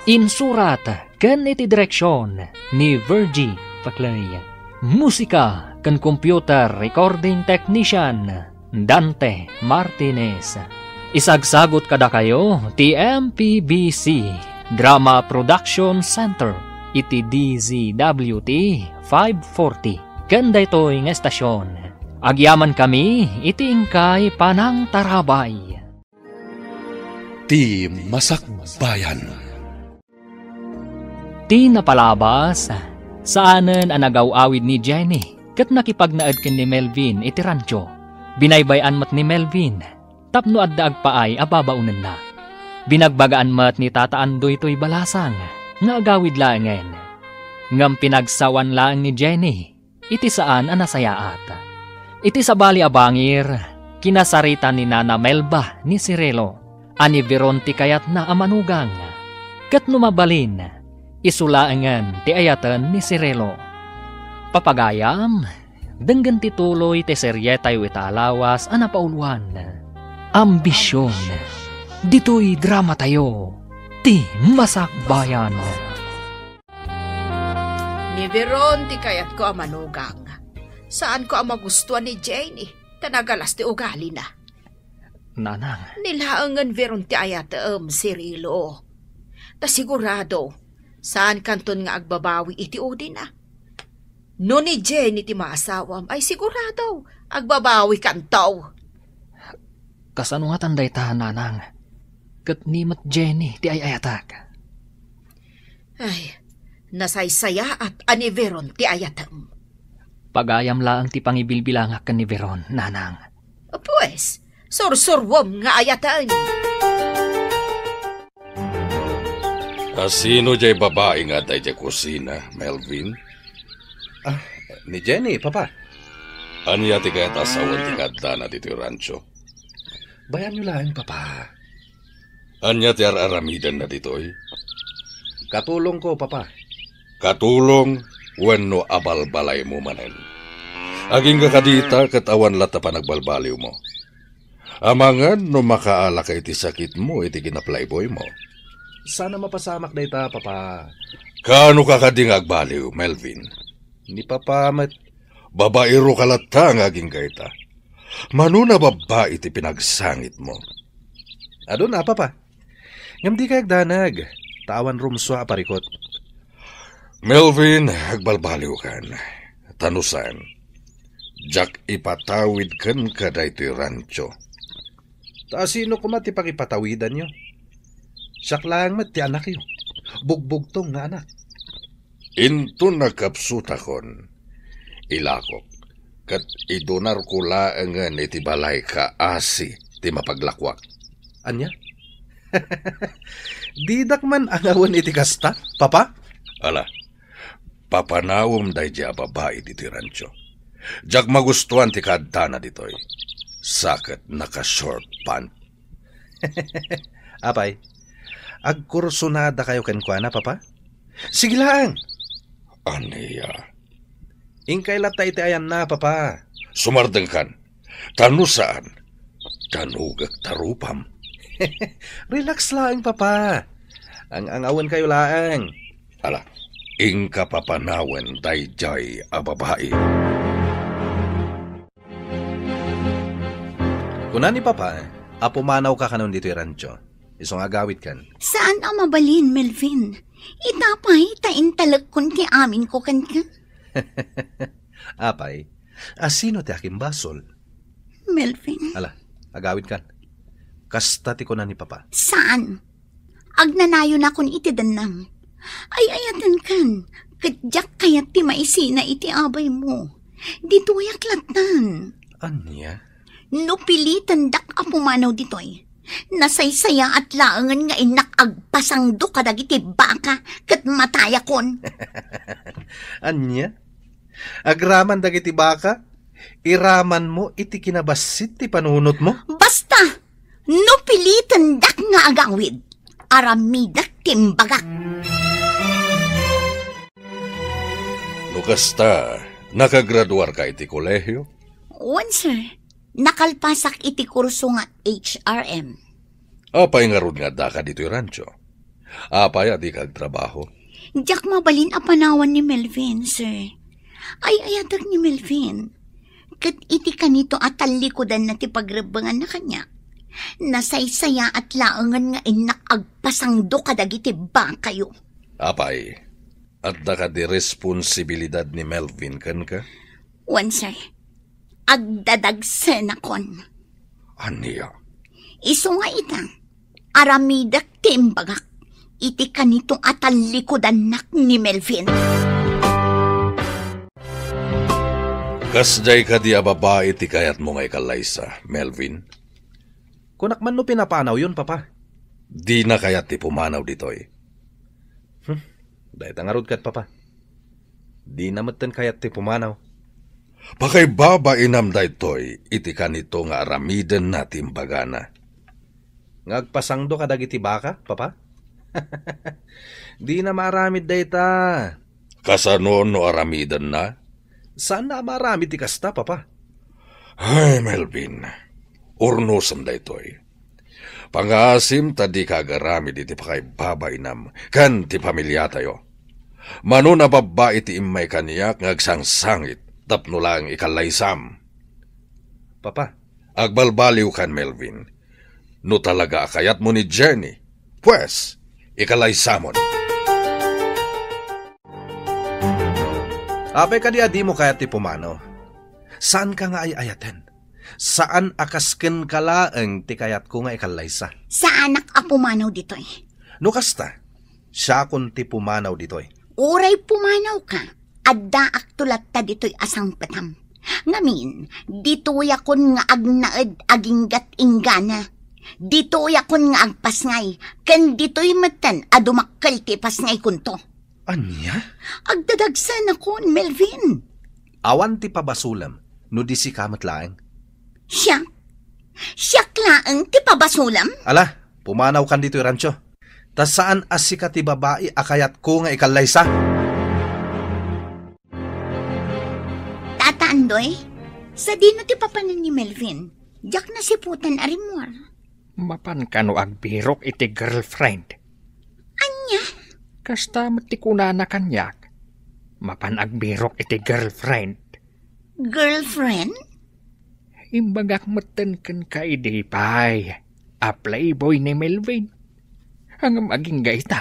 Insurat ken iti direksion ni Virgie Paclay. Musika ken computer recording technician, Dante Martinez. Isagsagut kadakayo ti M P B C Drama Production Center iti D Z W T five forty. Ken daytoy nga estasion, agyamankami iti inkay panangtarabay. Ti Masakbayan. Ti napalabas, saanen a nagaw-awid ni Jenny ket nakipagnaed ken ni Melvin iti rancho. Binaybay-an met ni Melvin tapno adda agpaay a babaonenna. Binagbagaan met ni Tata Andoy toy balasang nga agawid laengen. Ngem pinagsawan laeng ni Jenny iti saan a nasayaat. Iti sabali a bangir, kinasarita ni Nana Melba ni Cirilo a ni Veron ti kayatna a manugang. Ket no mabalin, isu laengen ti ayaten ni Cirilo. Papagayam, denggen ti tuloy ti serietayo ita a lawas a napauluan, Ambision. Ditoy dramatayo, ti Masakbayan. Ni Veron ti kayatko a manugang. Saanko a magustuan ni Jenny, ta nagalas ti ugalina. Nanang. Ni laengen Veron ti ayatem, Cirilo. Ta sigurado, saankanton nga agbabawi iti udina. No ni Jenny ti maasawam, ay sigurado, agbabawikanto. Kasano ngatan dayta, nanang? Ket ni met Jenny ti ay-ayatak. Ay, nasaysayaat a ni Veron ti ayatem. Pagayam laeng ti pangibilbilangak ken ni Veron, nanang. Pues, sursuruem nga ayaten. A sino jay babai nga adda idiay kusina, Melvin? Ah, ni Jenny, Papa. Ania ti kayat a sawen ti kaaddana ditoy rancho? Bayanyo laeng, Papa. Ania ti ar-aramidenna ditoy? Katulongko, Papa. Katulong wenno abalbalaymo manen? Agingga kadita ket awan latta panagbalbaliwmo. Amangan no makaalaka iti sakitmo iti kinaplayboymo. Saan a mapasamak dayta, Papa. Kaano ka kadi nga agbaliw, Melvin? Ni Papa met. Babaero ka latta nga agingga ita. Mano a babbai ti pinagsangitmo? Aduna, Papa. Ngem dika agdanag, ta awan rumsua a parikut. Melvin, agbalbaliwkan. Ta no saan, diak ipatawid kenka daytoy rancho. Ta asino koma ti pangipatawidanyo? Siak laeng met ti anakyo. Bugbugtong nga anak. Inton nagkapsutakon, ilakok, ket idunarko laengen iti balay kaasi ti mapaglakuak. Ania? Didak man angawen iti kasta, Papa? Ala, papanawem daydi a babai ditoy rancho. Diak magustuan ti kaaddana ditoy. Sa ket naka-short pant. Apay, agkursunadakayo kenkuana, Papa? Sige laeng. Ania? Inkay latta iti ayanna, Papa. Sumardengkan. Ta no saan, danugek ta rupam. Relax laeng, Papa. Ang-angawenkayo laeng. Ala, inka papanawen daydiay a babai. Kuna ni Papa a pumanawka kanon ditoy rancho. Isu nga agawidkan. Saan a mabalin, Melvin. Ita pay ta intalekkon ti aminko kenka. Apay, a sino ti akimbasol? Melvin. Ala, agawidkan. Kasta ti kuna ni Papa. Saan? Agnanayonakon iti dennam. Ay-ayatenkan, ket diak kayat ti maisina iti abaymo. Ditoyak lattan. Ania? No pilitendak a pumanaw ditoy, nasaysayaat laengen nga innak agpasangdo kadagiti baka ket matayakon. Ania? Agraman dagiti baka? Iramanmo iti kinabassit ti panunotmo? Basta! No pilitendak nga agawid, aramidek ti imbagak. No kasta, nakagraduarka iti kolehio? Wen, sir. Nakalpasak iti kurso nga H R M. Apay ngarud nga addaka ditoy rancho? Apay a dika agtrabaho? Diak mabalin a panawan ni Melvin, sir. Ay-ayatek ni Melvin. Ket iti kanito a tallikudanna ti pagrebbenganna kaniak, nasaysayaat laengen nga innak agpasangdo kadagiti bakayo. Apay, adda kadi responsibilidad ni Melvin kenka? Wen, sir. Agdadagsenakon. Ania? Isu nga ita, aramidek ti imbagak iti kanito a tallikudannak ni Melvin. Kasdiay kadi a babai ti kayatmo nga ikallaysa, Melvin? Kunak man no pinapanawyon, Papa. Dina kayat ti pumanaw ditoy. Hmm, dayta ngarud ket, Papa. Dina metten kayat ti pumanaw. Pakaibabainam daytoy iti kanito nga aramidenna ti imbagana. Nga agpasangdo kadagiti baka, Papa? Dina maaramid dayta. Kasano no aramidenna? Saanna a maaramid ti kasta, Papa. Ay, Melvin, urnosem daytoy. Pangaasim ta dika agaramid iti pakaibabainam ken ti familiatayo. Mano a babbai ti immay kaniak nga agsangsangit tapno laeng ikallaysam. Papa. Agbalbaliwkan, Melvin. No talaga a kayatmo ni Jenny, pues, ikalaysamon. Apay kadi a dimo kayat ti pumanaw? Saanka nga ay-ayaten? Saan a kas kenka laeng ti kayatko nga ikallaysa? Saanak a pumanaw ditoy. No kasta, siakon ti pumanaw ditoy. Uray pumanawka, addaakto latta ditoy a sangpetam. Ngamin, ditoyakon nga agnaed aginggat inggana. Ditoyakon nga agpasngay, ken ditoy metten a dumakkel ti ipasngaykonto. Ania? Agdadagsenakon, Melvin. Awan ti pabasolem no di sika met laeng. Siak? Siak laeng ti pabasolem? Ala, pumanawkan ditoy rancho. Ta saan a sika ti babai a kayatko nga ikallaysa. Tata Andoy, sadino ti papanen ni Melvin? Diak nasiputan a rimmuar. Mapan kano agbirok iti girlfriend? Ania? Kasta met ti kunana kaniak. Mapan agbirok iti girlfriend. Girlfriend? Imbagak metten kenka idi pay a playboy ni Melvin. Ngem agingga ita,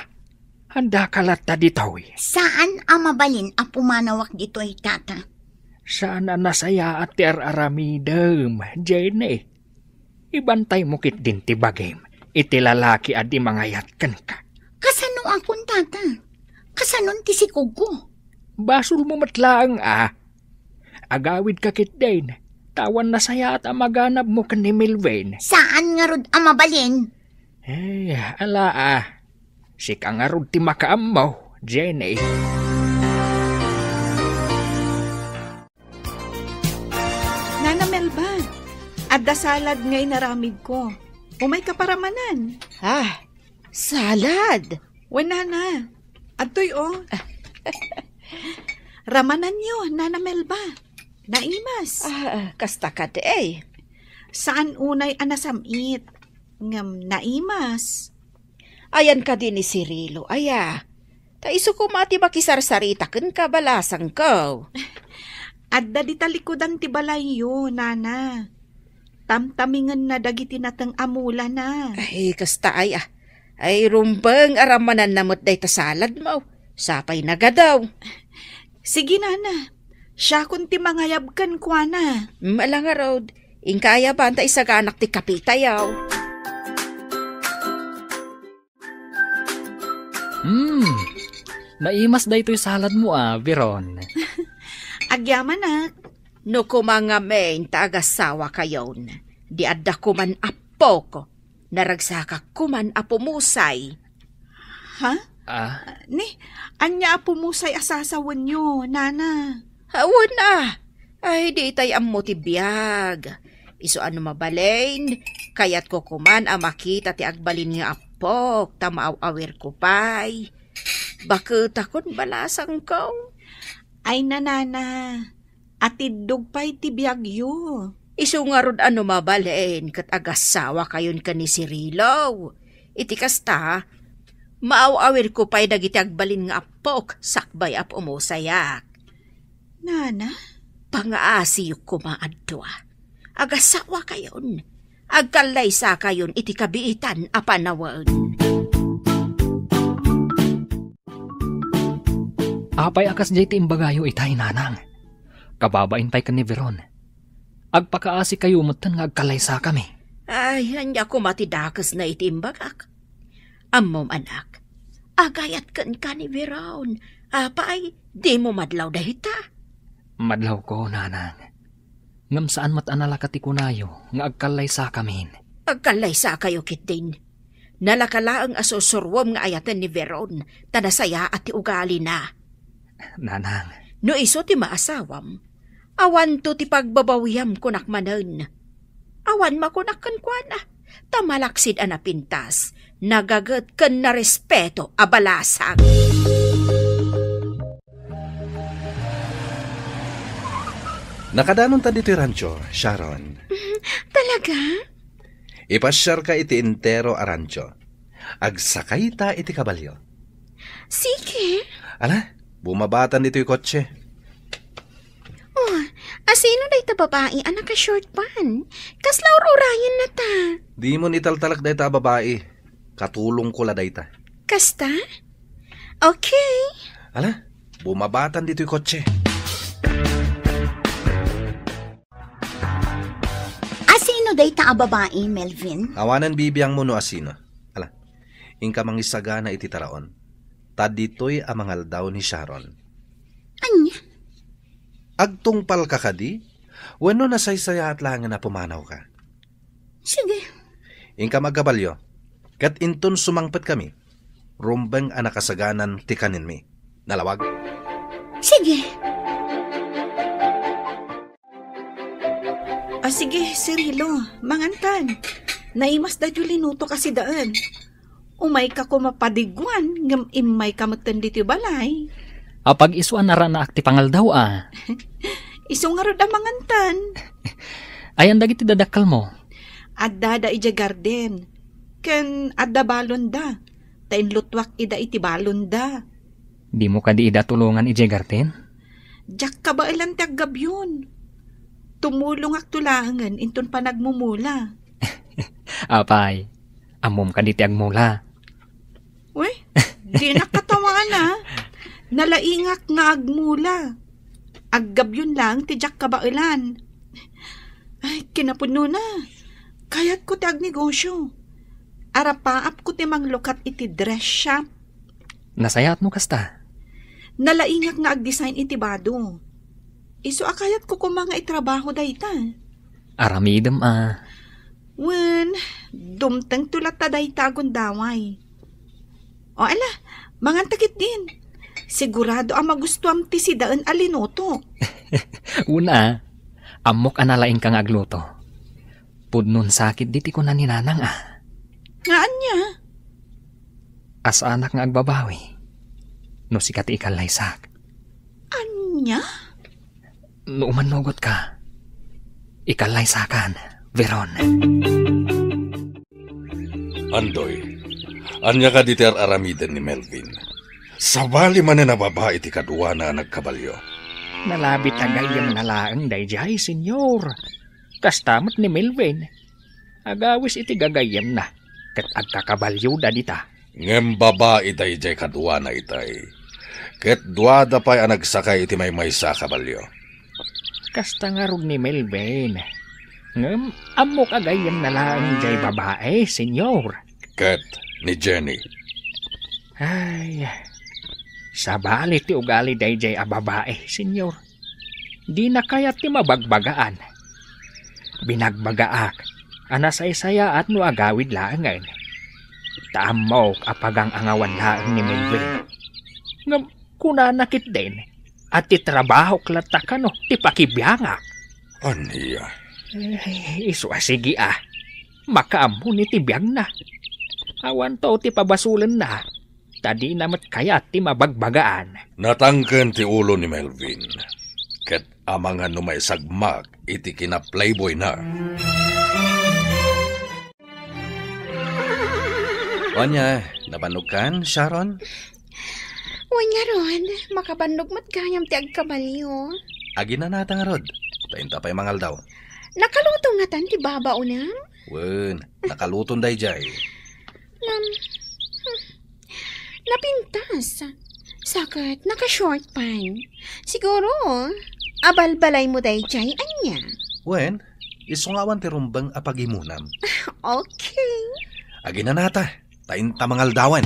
andaka latta ditoy. Saan a mabalin a pumanawak ditoy, Tata. Saan a nasayaat ti ar-aramidem, Jenny. Ibantaymo ketdin ti bagim iti lalaki a di mangayat kenka. Kasanoakon, Tata? Kasanon ti sikogko? Basolmo met laeng a. Agawidka ketdin, ta awan nasayaat a maganabmo ken ni Melvin. Saan ngarud a mabalin? Eh, ala a. Sika ngarud ti makaammo, Jenny. Nana Melba, adda salad nga inaramidko. Umayka paramanan. Ah, salad? Wen, Nana. Adtoy, oh. Ramananyo, Nana Melba. Naimas. Ah, kasta kadi. Saan unay a nasam-it, ngem naimas. Ayan kadi ni Cirilo, aya? Ta isu koma ti makisarsarita kenka, balasangko. Adda di talikudan ti balayyo, nana. Tamtamingenna dagiti nateng a mulana. Ay, kasta aya. Ay, rumbeng a rammananna met dayta saladmo. Sapay nagadaw. Sige, nana. Siakon ti mangayab kenkuana. Ala ngarud, inka ayaban ta isaganak ti kapitayo. Hmm, naimas daytoy saladmo a, Veron. Agyamanak. No koma ngamin ta agasawakayon, di adda koman appok, naragsakak koman a pumusay. Ha? Ah? Ni, ania a pumusay a sasawenyo, nana? Awan a. Ay, di itay ammo ti biag. Isu a no mabalin, kayatko koman a makita ti agbalin nga appok, ta maaw-awirko pay. Baketakon, balasangko. Ay, nanana, atiddog pay ti biagyo. Isu ngarud a no mabalin ket agasawakayon ken ni Cirilo. Iti kasta, maaw-awirko pay dagiti agbalin nga appok sakbay a pumusayak. Nana? Pangaasiyok koma a dua. Agasawakayon. Agkallaysakayon iti kabiitan a panawen. Apay a kasdiay ti imbagayo itay, nanang? Kababain pay ken ni Veron. Agpakaasikayo metten nga agkallaysakami. Ay, ania koma ti dakesna iti imbagak? Ammom, anak, agayat kenka ni Veron. Apay, dimo madlaw dayta? Madlawko, nanang. Ngem saan met a nalaka ti kunayo nga agkallaysakamin. Agkallaysakayo ketdin. Nalaka laeng a sursuruem nga ayaten ni Veron, ta nasayaat ti ugalina. Nanang. No isu ti maasawam, awanto ti pagbabawiam, kunak manen. Awan makunak kenkuana, ta malaksid a napintas, nagaget ken narespeto a balasang. Nakadanonta ditoy rancho, Sharon. Talaga? Ipasiarka iti entero a rancho. Agsakayta iti kabalio. Sige. Ala, bumabatan ditoy kotse. Oh, asino dayta babai a naka-short pant? Kasla ur-urayenna ta. Dimon italtalek dayta a babai. Katulongko la dayta. Kasta? Okay. Ala, bumabatan ditoy kotse. Asino dayta a babai, Melvin? Awanen bibiangmo no asino. Ala, inka mangisagana iti taraon. Ta ditoy a mangaldaw ni Sharon. Ania? Agtungpalka kadi? Wenno nasaysayaat laengen a pumanawka? Sige. Inka agkabalio, ket inton sumangpetkami, rumbeng a nakasaganan ti kanenmi. Nalawag? Sige. Ah, sige, Cirilo, mangankan. Naimas daytoy linutok a sidaen. Umayka koma padiguan, ngem immayka metten ditoy balay. Apag-isu a naranaak ti pangaldaw a. Isu ngarud a mangantan. Ayan dagiti dadakkelmo? Adda da idiay garden. Ken adda balonda. Ta inlutuak ida iti balonda. Dimo kadi ida tulongan idiay garden? Diak kabaelan ti aggabion. Tumulongakto laengen inton panagmumula. Apay, ammom kadi ti agmula? Uy, dinak katawagan, a. Nalaingak nga agmula. Aggabion laeng ti diak kabaelan. Ay, kinapudnona. Kayatko ti agnegosyo. Arapaapko ti manglukat iti dress shop. Nasayaat no kasta? Nalaingak nga agdesign iti bado. Isu a kayatko koma nga itrabaho dayta. Aramidem a. Wen, dumtengto latta dayta a gundaway. O ala, manganta ketdin. Sigurado a magustuam ti sidaen a linutok. Una, ammok a nalaingka nga agluto. Pudnon sakit diti kuna ni Nanang a. Nga ania? Asanak nga agbabawi. No sika ti ikallaysak. Ania? No umannugotka, ikallaysakan. Veron. Andoy, ania kadi ti ar-aramiden ni Melvin? Sabali manen a babai ti kaduana a nagkabalio. Nalabit a gayyemna laeng daydiay, Senyor. Kasta met ni Melvin. Agawis iti gagayyemna, ket agkakabalioda dita. Ngem babai daydiay kaduana itay, ket duada pay a nagsakay iti maymaysa a kabalio. Kasta ngarud ni Melvin. Ngem ammok a gayyemna laeng diay babai, Senyor. Ket ni Jenny. Ay, sabali ti ugali daydiay a babai, Senyor. Dina kayat ti mabagbagaan. Binagbagaak a nasaysayaat no agawid laengen. Ta ammok a pagang-angawan laeng ni Melvin. Ngem kunana ketdin a ti trabahok latta kano ti pakibiangak. Ania? Eh, isu a sige a. Makaammo ni ti biagna. Awanto ti pabasolenna. Ta dina met kayat ti mabagbagaan. Natangken ti ulo ni Melvin, ket amangan no maisagmak iti kina-playboyna. Ania, nabannogkan, Sharon? Wen ngarud, makabannog met gayam ti agkabalio. Aginanata ngarud, ta inta pay mangaldaw. Nakaluto ngatan ti babaonem? Wen, nakaluton daydiay. Ngem, hmm, napintas. Sa ket naka-short pant. Siguro, abalbalaymo daydiay, ania? Wen, isu nga awan ti rumbeng a pagimonam. Okay. Aginanata, ta inta mangaldawen.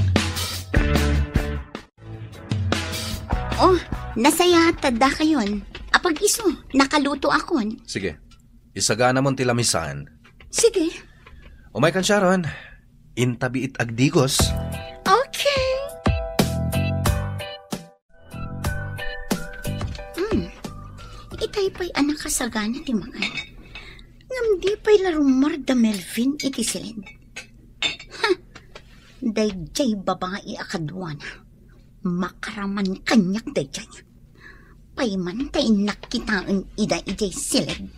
Oh, nasayaat ta dakayon. Apag-isu, nakalutoakon. Sige, isaganamon ti lamisan. Sige. Umaykan, Sharon. Inta biit agdigos. Okay. Hmm. Itay pay a nakasagana ti makan. Ngem di pay la rummuar da Melvin iti siled. Ha! Daydiay babai a kaduana. Makaraman kaniak daydiay. Payman ta innak kitaen ida idiay siled.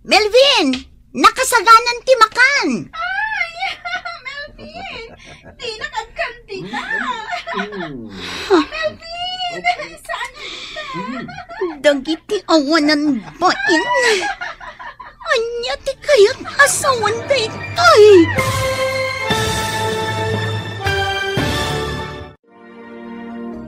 Melvin! Nakasaganan ti makan! Ay! Melvin! Dinak agkandida! Melvin! Saan kita? Dagiti awanan bain. Ania ti kayat a sawen daytoy?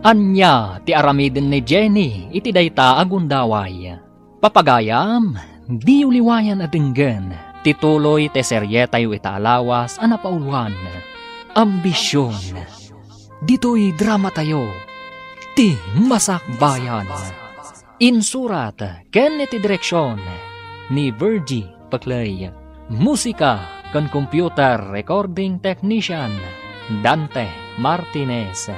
Ania ti aramiden ni Jenny iti dayta a gundaway? Papagayam, diyo liwayan a denggen ti tuloy ti serietayo ita a lawas a napauluan, Ambision. Ditoy dramatayo, ti Masakbayan. Insurat ken iti direksion ni Virgie Paclay. Musika ken computer recording technician, Dante Martinez.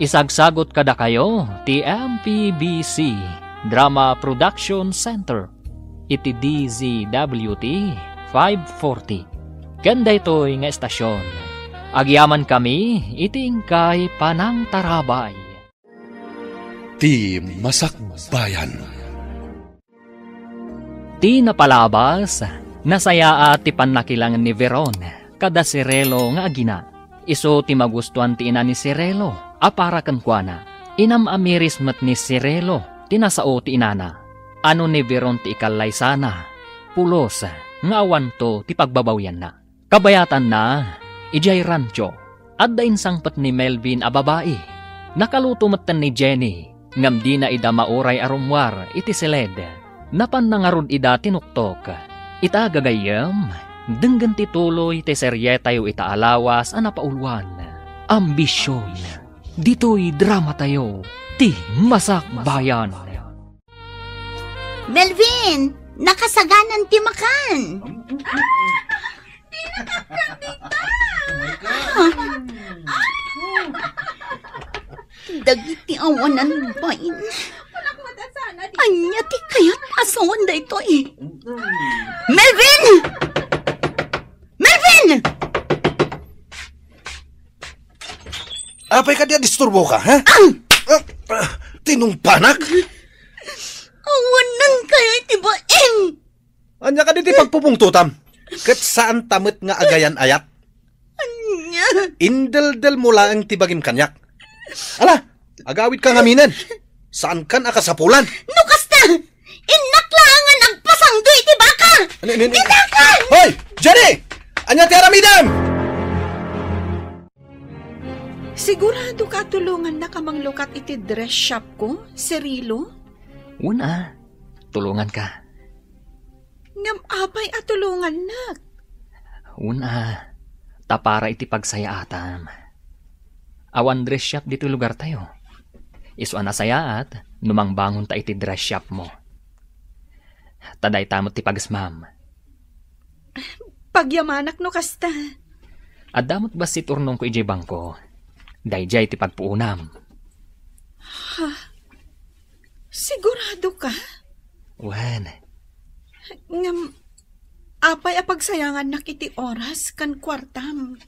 Isagsagut kadakayo ti M P B C Drama Production Center iti D Z W T five forty. Ken daytoy nga estasion, agyamankami iti inkay panangtarabay. Ti Masakbayan. Ti napalabas, nasayaat ti pannakilangen ni Veron kada Cirelo nga agina. Isu ti magustuan ti ina ni Cirelo a para kenkuana. Inam-amiris met ni Cirelo ti nasao ti inana. Anu ni Veron ti ikallaysana, pulos nga awanto ti pagbabawianna. Kabayatanna, idiay rancho, adda insangpet ni Melvin a babai. Nakaluto metten ni Jenny, ngem dina ida mauray a rummuar iti siled. Napanna ngarud ida tinuktok. Ita gagayyem, denggen ti tuloy ti serietayo ita a lawas a napauluan, Ambision. Ditoy dramatayo, ti Masakbayan. Melvin, nakasaganan ti makan. Ah! Di nakakandita! Dagiti awanan bain. Ania ti kayat a sawen daytoy? Melvin! Melvin! Apay kadi a disturbo ka, ha? Ah! Ah, ah, tinungpanak? Awanan kayo iti ba? Ania kadi ti pagpupungtotam? Ket saanta met nga agayan-ayat? Ania? Indeldelmo laeng ti bagim kaniak. Ala, agawidka ngaminen. Saankan a kasapulan. No kasta, innak laengen agpasangdo iti baka. Ani, ani, ani? Innak laeng! Hoy! Jenny! Ania ti aramidem? Sigurado ka a tulongannak a manglukat iti dress shop ko, Cirilo? Wen a, tulonganka. Ngem apay a tulongannak? Wen a, ta para iti pagsayaatam. Awan dress shop ditoy lugartayo. Isu a nasayaat no mangbangonta iti dress shop mo. Ta dayta met ti pagesmam. Pagyamanak no kasta. Adda met bassit urnongko idiay bangko. Daydiay ti pagpuonam. Ha? Sigurado ka? Wen. Ngem, apay a pagsayangannak iti oras ken kuartam?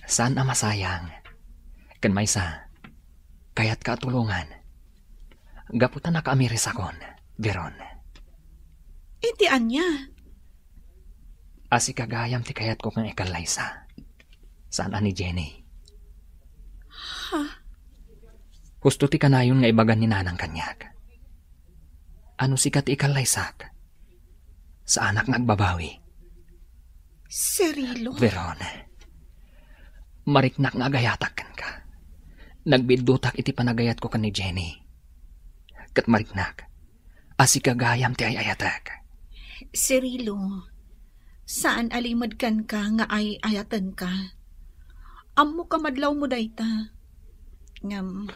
Saan a masayang. Ken maysa, kayatka a tulongan. Gapu ta nakaamirisakon, Veron. Iti ania? A sika gayam ti kayatko nga ikallaysa. Saan a ni Jenny. Ha? Husto ti kanayon nga ibagan ni Nanang kaniak. A no sika ti ikallaysak, saanak nga agbabawi. Cirilo? Veron, mariknak nga agayatak kenka. Nagbidutak iti panagayatko ken ni Jenny. Ket mariknak a sika gayam ti ay-ayatek. Cirilo, saan a limed kenka nga ay-ayatenka. Ammok a madlawmo dayta. Ngem,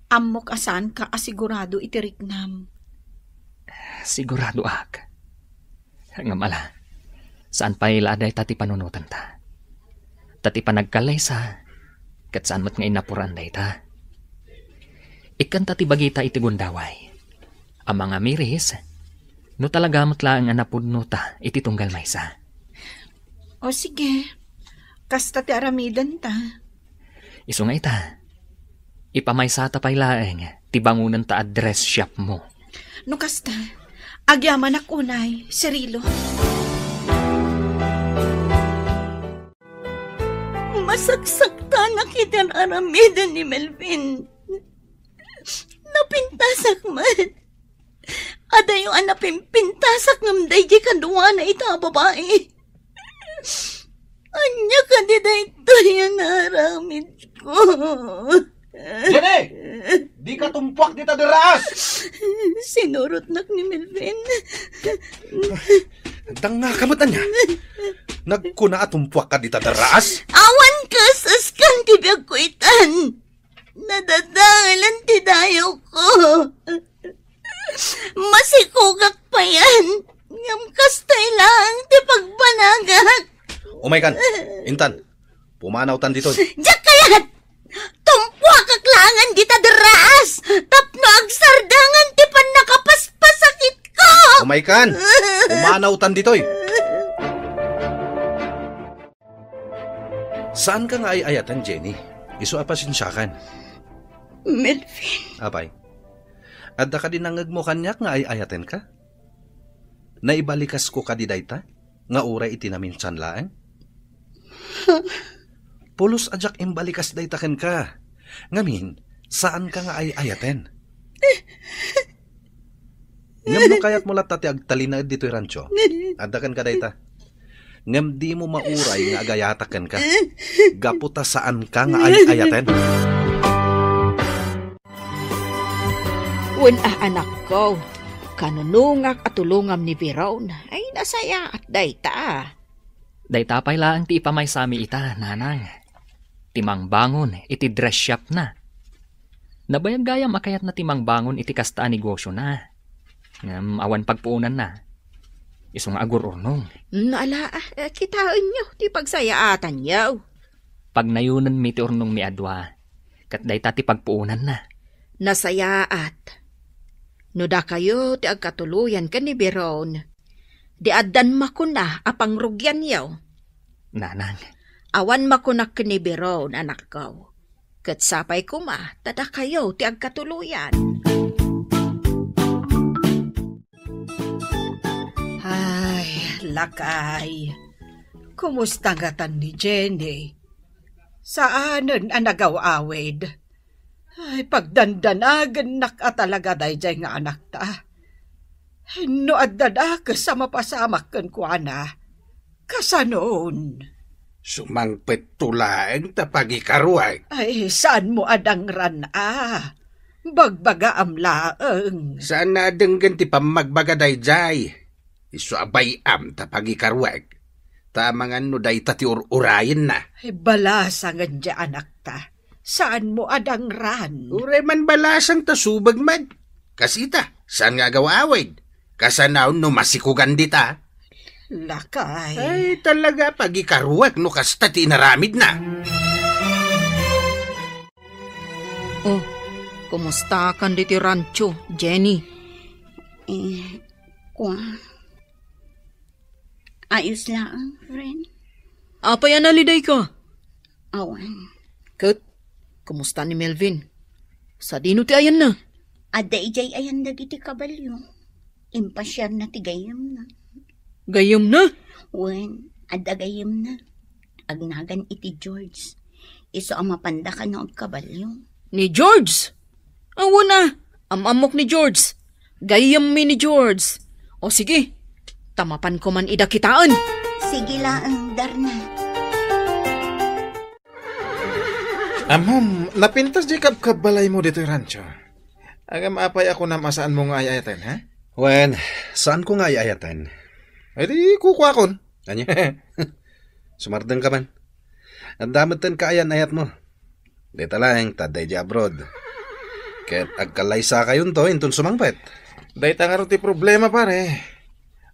ammok a saanka a sigurado iti riknam. Siguradoak. Ngem ala, saan pay la a dayta ti panunotanta. Ta ti panagkallaysa, ket saan met nga innapuran dayta. Ikkanta ti bagita iti gundaway. A mangamiris, no talaga met laeng a napudnota iti tunggal maysa. O sige, kasta ti aramidenta. Isu nga ita, ipamaysata pay laeng ti bangonenta a dress shop mo. No kasta, agyamanak unay, Cirilo. Masaksaktanak iti ar-aramiden ni Melvin. Napintasak met. Adayo a napimpintasak ngem daydi kaduana ita a babai. Ania kadi daytoy a naaramidko? Jenny! Dika tumpuak dita derraas! Sinurotnak ni Melvin. Dangngaka met ania? Nagkuna a tumpuakka dita derraas? Awan kaeseskan ti biagko itan. Nadadaelan ti dayawko. Masikogak payen, ngem kastoy laeng ti pagbanagak. Umaykan, intan, pumanawtan ditoy. Diak kayat! Tumpuakak laengen dita derraas tapno agsardangan ti pannakapaspasakitko! Umaykan, pumanawtan ditoy. Saanka nga ay-ayaten, Jenny. Isu a pasensiakan. Melvin. Apay, adda kadi nangngegmo kaniak nga ay-ayatenka? Naibalikasko kadi dayta nga uray iti naminsan laeng? Pulos a diak imbalikas dayta kenka. Ngamin, saanka nga ay-ayaten. Ngem no kayatmo latta ti agtalinaed ditoy rancho, adda kenka dayta. Ngem dimo mauray nga agayatak kenka, gapu ta saanka nga ay-ayaten. Wen a, anakko, kanunongak a tulongam ni Veron. Ay, nasayaat dayta. Dayta pay laeng ti ipamaysami ita, nanang. Ti mangbangon iti dress shopna. Nabayag gayam a kayatna ti mangbangon iti kasta a negosiona. Ngem awan pagpuonanna. Isu nga agur-urnong. Nala, eh, kitaenyo ti pagsayaatanyo. Pagnayonenmi ti urnongmi a dua, ket dayta ti pagpuonanna. Nasayaat. No dakayo ti agkatuloyan ken ni Veron, di addan makuna a pangrugianyo. Nanang. Awan makunak ken ni Veron, anakko. Ket sapay koma ta dakayo ti agkatuloyan. Ah, Lakay, kumusta ngatan ni Jenny? Saanen a nagaw-awid? Ay, pagdandanagennak a talaga daydiay nga anakta. No adda dakes a mapasamak kenkuana, kasanon? Sumangpetto laeng ta pagikaruek. Ay, saanmo a dangran a? Bagbagaam laeng. Saan a denggen ti pammagbaga daydiay? Isu a bay-am ta pagikaruek. Ta amangan no dayta ti ur-urayenna. Ay, balasangen diay anakta. Saanmo a dangran? Uray man balasang ta subeg met. Kasita, saan nga agaw-awid? Kasanaon no masikugan dita? Lakay. Ay, talaga, pagikaruek no kasta ti inaramidna. Oh, kumustakan ditoy rancho, Jenny? Eh, kua, ayos laeng, friend. Apay a nalidayka? Awan. Ket, kumusta ni Melvin? Sadino ti ayanna? Adda idiay ayan dagiti kabalio. Impasiarna ti gayyemna. Gayyemna? Wen, adda gayyemna. Agnagan iti George. Isu a mapanda kano agkabalio. Ni George? Awan a, am-ammok ni George. Gayyemmi ni George. O sige, ta mapanko man ida kitaen. Sige laeng, Darna. Ammom, napintas diay kabkabbalaymo ditoy rancho. Agam apay a kunam a saanmo nga ay-ayaten, ha? Wen, saanko nga ay-ayaten. Ay di, kukuakon. Ania? Sumardengka man. Adda met ti kaayan-ayatmo. Dayta laeng ta adda idiay abroad. Ket agkallaysakayonto inton sumangpet. Dayta ngarud ti problema, pare.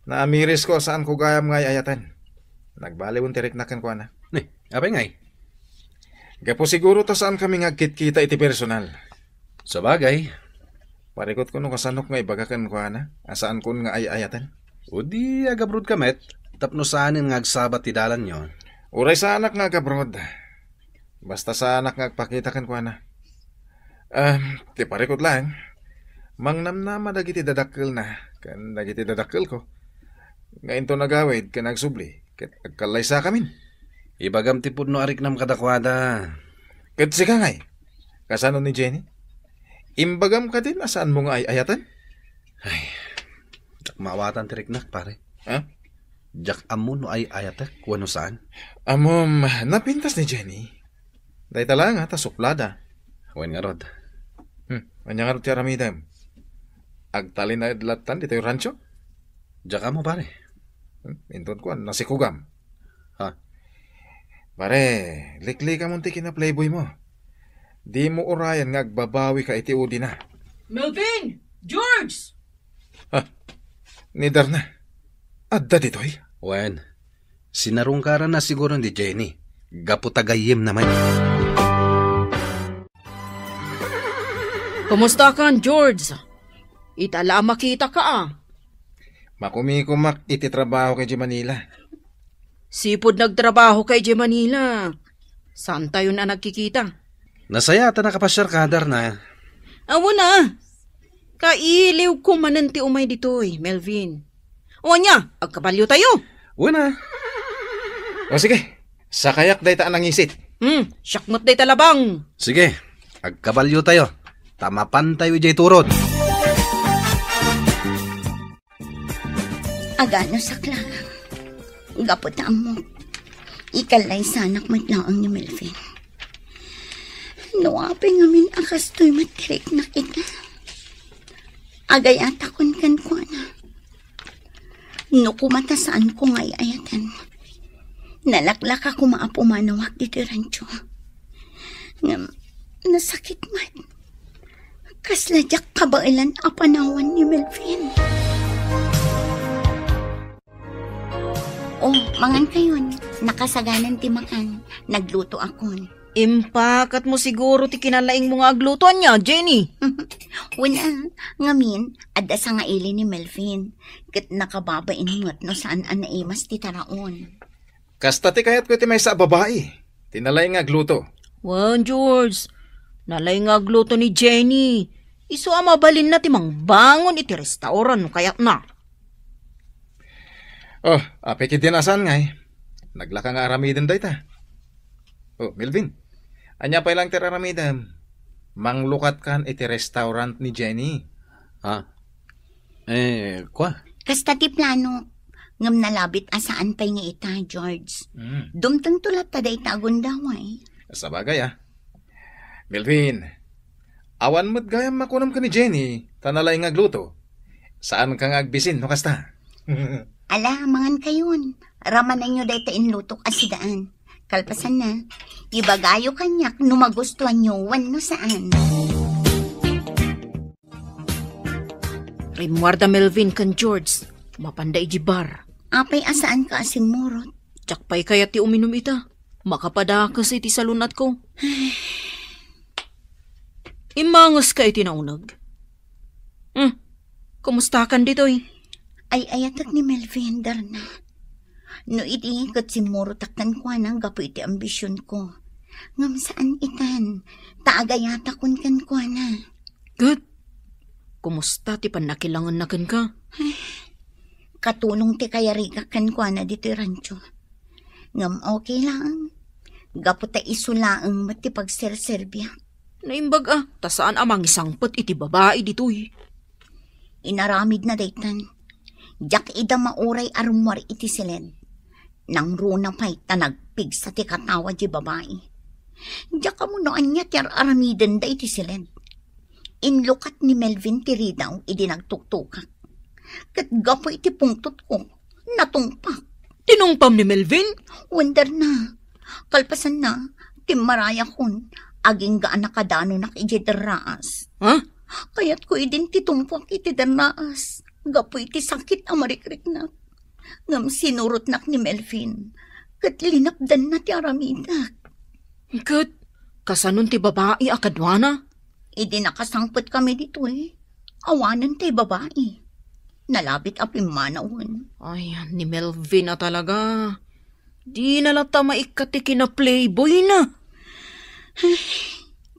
Naamirisko a saanko gayam nga ay-ayaten. Nagbaliwen ti riknak kenkuana. Ni, apay ngay? Gapu siguro ta saankami nga agkitkita iti personal. Sabagay. Parikutko no kasanok nga ibaga kenkuana a saankon nga ay-ayaten. O di agabrodka met, tapno saanen nga agsabat ti dalanyo. Uray saanak nga agabroad. Basta saanak nga agpakita kenkuana. Ah, ti parikut laeng, mangnamnama dagiti dadakkelna ken dagiti dadakkelko nga inton agawid ken agsubli ket agkallaysakamin. Ibagam ti pudno a riknam kadakuada. Ket sika ngay, kasano ni Jenny? Imbagam kadin a saanmo nga ay-ayaten? Ay, diak maawatan ti riknak, pare. Ha? Diak ammo no ay-ayatek wenno saan. Ammom, napintas ni Jenny. Dayta laeng a ta suplada. Wen ngarud. Hmm, ania ngarud ti aramidem? Agtalinaed lattan ditoy rancho? Diak ammo, pare. Hmm, inton kuan, nasikugam. Ha? Pare, liklikamon ti kina-playboy mo. Dimo urayan nga agbabawika iti udina. Melvin! George! Ah, ni Darna. Adda ditoy? Wen, sinarungkaranna siguro ni Jenny. Gapu ta gayyemna met. Kumustakan, George? Ita la a makitaka, a. Makumikumak iti trabaho kay Manila. Sipud nagtrabahoka idiay Manila, saantayon a nagkikita. Nasayaat a nakapasiarka, Darna. Awan a. Kailiwko manen ti umay ditoy, Melvin. O ania, agkabaliotayo? Wen a. O sige, sakayak dayta a nangisit. Hmm, siak met dayta labang. Sige, agkabaliotayo. Ta mapantayo idiay turod. Agano saklang, gapu ta ammok, ikallaysanak met laeng ni Melvin. No apay ngamin a kastoy met ti riknak ita, agayatakon kenkuana. No kuma ta saanko nga ay-ayaten, nalaklaka koma a pumanawak ditoy rancho. Ngem, nasakit met. Kasla diak kabaelan a panawan ni Melvin. Oh, mangan kayon. Nakasaganan ti makan. Nagluto akon. Impakatmo siguro ti kinalaingmo nga agluto, ania, Jenny? Wen a, ngamin, adda sangaili ni Melvin. Ket nakababain met no saan a naimas ti taraon. Kasta ti kayatko iti maysa a babai, ti nalaing nga agluto. Wen, George, nalaing nga agluto ni Jenny. Isu a mabalinna ti mangbangon iti restaurant no kayatna. Oh, apay ketdin a saan ngay? Naglaka nga aramiden dayta. Oh, Melvin, ania pay lang ti aramidem? Manglukatkan iti restaurant ni Jenny. Ha? Eh, kua? Kasta ti plano. Ngem nalabit a saan pay nga ita, George. Mm. Dumtengto latta dayta a gundaway. Sabagay, ah. Melvin, awan met gayam makunam ken ni Jenny, ta nalaing nga agluto. Saanka nga agbisin no kasta? Ala, mangankayon. Ramananyo dayta inlutok a sidaan. Kalpasanna, ibagayo kaniak no magustuanyo wenno saan. Rimmuarda Melvin ken George, mapanda iti bar. Apay a saanka a simmurot? Diak pay kayat ti uminum ita. Makapadakes iti salun-atko. Immangeska iti nauneg. Hmm, kumustakan ditoy? Ay-ayatek ni Melvin, Darna. No idi ket simmurotak kenkuana gapu iti ambisionko. Ngem saan itan, ta agayatakon kenkuana. Ket, kumusta ti pannakilangenna kenka? Katulong ti kayarigak kenkuana ditoy rancho. Ngem okay laeng. Gapu ta isu laeng met ti pagserserbiak. Naimbag a, ta saan a mangisangpet iti babai ditoy. Inaramidna daytan. Diak ida mauray a rummuar iti siled. Nangruna pay ta nagpigsa ti katawa di babai. Diak ammo no ania ti ar-aramidenda iti siled. Inlukat ni Melvin ti ridaw idi nagtuktukak. Ket gapu iti pungtotko, natungpak. Tinungpam ni Melvin? Wen, Darna. Kalpasanna, timmarayakon, agingga a nakadanonak idiay derraas. Ha? Kayatko idin ti tungpak iti derraas, gapu iti sakit a marikriknak. Ngem sinurotnak ni Melvin, ket linapdanna ti aramidak. Ket, kasanon ti babai a kaduana? Idi nakasangpetkami ditoy, awanen tay babai. Nalabit a pimmanawen. Ay, ni Melvin a talaga. Dina latta maikkat ti kinaplayboyna. Ay,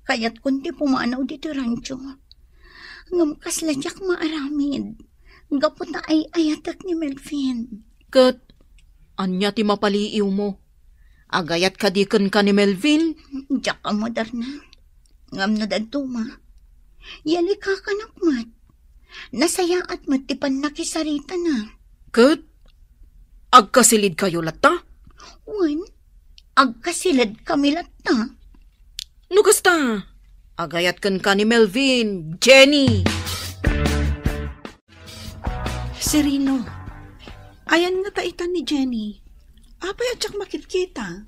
kayatkon ti pumanaw ditoy rancho. Ngem kasla diak maaramid. Gapu ta ay-ayatek ni Melvin. Ket, ania ti mapaliiwmo? Agayat kadi kenka ni Melvin? Diak ammo, Darna. Ngem no dadduma, yalikakanak met. Nasayaat met ti pannakisaritana. Ket agkasilidkayo latta? Wen, agkasilidkami latta. No kasta, agayat kenka ni Melvin, Jenny. Cirilo, ayan ngata ita ni Jenny? Apay a diak makitkita?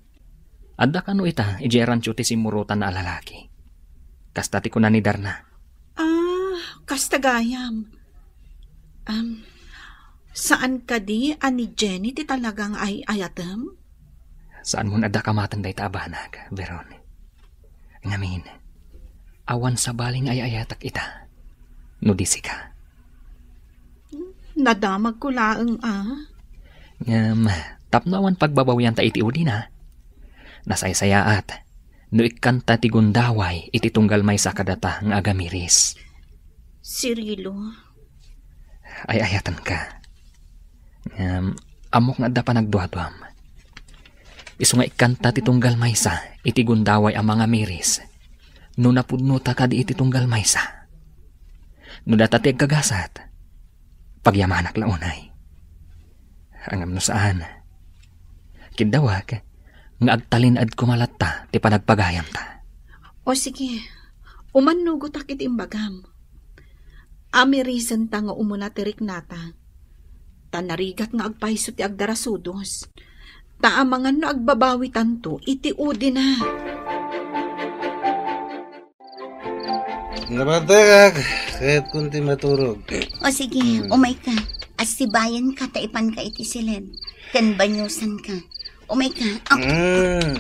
Adda kano ita idiay rancho ti simmurotanna a lalaki. Kasta ti kuna ni Darna. Ah, kasta gayam. Am, saan kadi a ni Jenny ti talaga nga ay-ayatem? Saanmon adda kamaten dayta a banag, Veron. Ngamin, awan sabali nga ay-ayatek ita, no di sika. Nadamagko laeng a. Ngem, tapno awan pagbabawianta iti udina, nasaysayaat no ikkanta ti gundaway iti tunggal maysa kadata nga agamiris. Cirilo. Ay-ayatenka. Ngem, ammok nga adda panagduaduam. Isu nga ikkanta ti tunggal maysa iti gundaway a mangamiris no napudnota kadi iti tunggal maysa. No data ti agkagasat, pagyamanak la unay. Ngem no saan, kiddawak nga agtalin-ed koma latta ti panagpagayamta. O sige, umannugotak iti imbagam. Amirisenta nga umuna ti riknata. Ta narigat nga agpayso ti agdarasudos. Ta amangan no agbabawitanto iti udina. Nabatekak, kayatkon ti maturog. O sige, Mm. umayka. Assibayanka ta ipanka iti siled. Ken banyosanka. Umayka. Ah, Mm.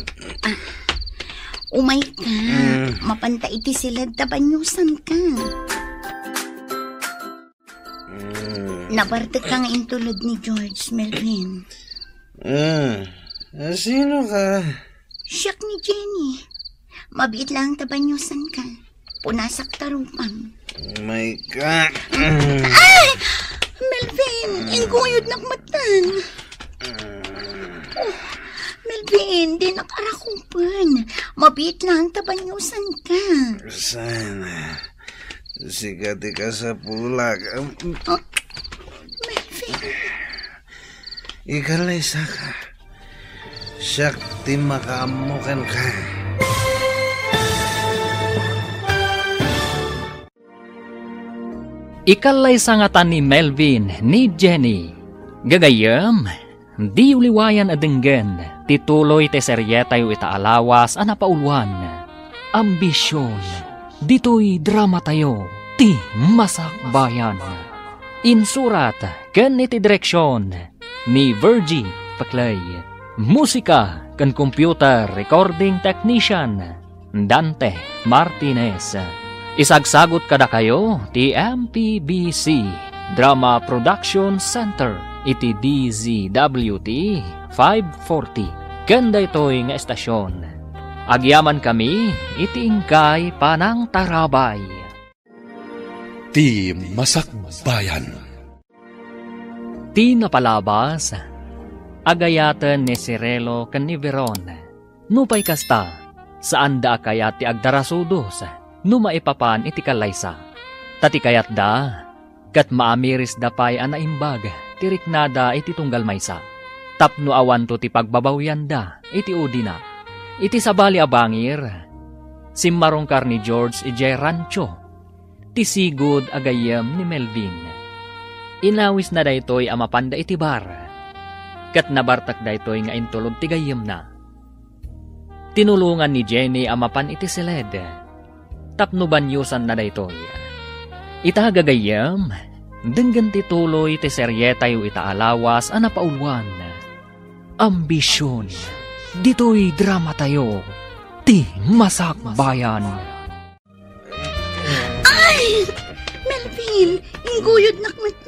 umayka. Mm. Mapanta iti siled ta banyosanka. Mm. Nabartek ka nga intulod ni George, Melvin. Ah, ah, sino ka? Siak ni Jenny. Mabiit lang ta banyosanka. Punasak ta rupam. Oh my God. Ay! Melvin, inggoyodnak metten. Melvin, dinak arakupen. Mabiit lang ta banyosanka. Saan? Sika ti kasapulak. Um, Oh, Melvin. Ikalaysaka. Siak ti makaammo kenka. Ikallaysa ngata ni Melvin ni Jenny. Gagayyem, diyo liwayan a denggen ti tuloy ti serietayo ita a lawas a napauluan, Ambision. Ditoy dramatayo, ti Masakbayan. Insurat ken iti direksion ni Virgie Paclay. Musika ken computer recording technician, Dante Martinez. Isagsagut kadakayo ti M P B C Drama Production Center iti D Z W T five forty ken daytoy nga estasion. Agyamankami iti inkay panangtarabay. Ti Masakbayan. Ti napalabas, agayaten ni Cirilo ken ni Veron. Nupay kasta, saanda a kayat ti agdarasudos no maipapan iti kallaysa. Ta ti kayatda, ket maamirisda pay a naimbag ti riknada iti tunggal maysa, tapno awanto ti pagbabawianda iti udina. Iti sabali a bangir, simmarungkar ni George idiay rancho ti sigud a gayyem ni Melvin. Inawisna daytoy a mapanda iti bar, ket nabartek daytoy nga intulod ti gayyemna. Tinulongan ni Jenny a mapan iti siled tapno banyosanna daytoy. Ita gagayyem, denggen ti tuloy ti serietayo ita a lawas a napauluan, Ambision. Ditoy dramatayo, ti Masakbayan. Ay! Melvin, ingguyodnak met.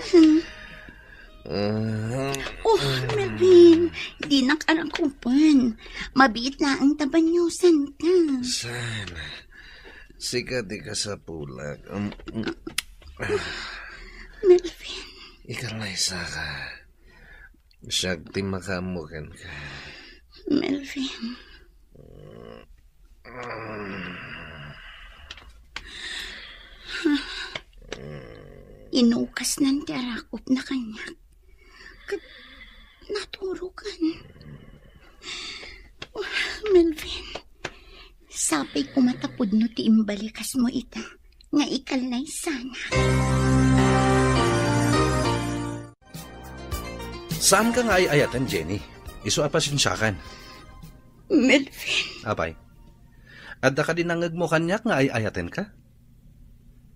Ah. Oh, Melvin, dinak arakupen. Mabiit laeng ta banyosanka. Saan? Sika ti kasapulak. Um, um. Melvin. Ikalaysaka. Siak ti makaammo kenka. Melvin. Inukasnan ti arakupna kaniak. Ket naturokan. Oh, Melvin, sapay koma ta pudno ti imbalikasmo ita nga ikallaysanak. Saanka nga ay-ayaten, Jenny. Isu a pasensiakan. Melvin. Apay, adda kadi nangngegmo kaniak nga ay-ayatenka?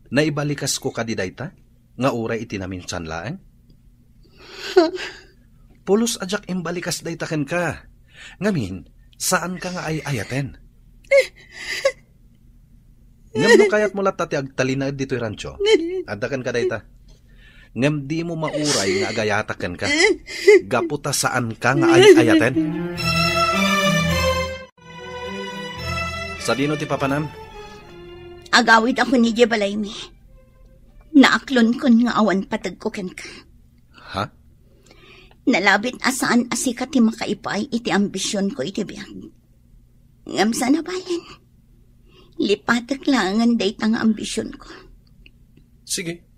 Naibalikasko kadi dayta nga uray iti naminsan laeng? Pulos a diak imbalikas dayta kenka. Ngamin, saanka nga ay-ayaten. Ngem no kayatmo latta ti agtalinaed ditoy rancho, adda kenka dayta. Ngem dimo mauray nga agayatak kenka. Gapu ta saanka nga ay-ayaten. Sadino ti papanam? Agawidakon idiay balaymi. Naaklonkon nga awan pategko kenka. Ha? Nalabit a saan a sika ti makaipaay iti ambisionko iti biag. Ngem saan a balen, lipatek laengen dayta nga ambisionko. Sige.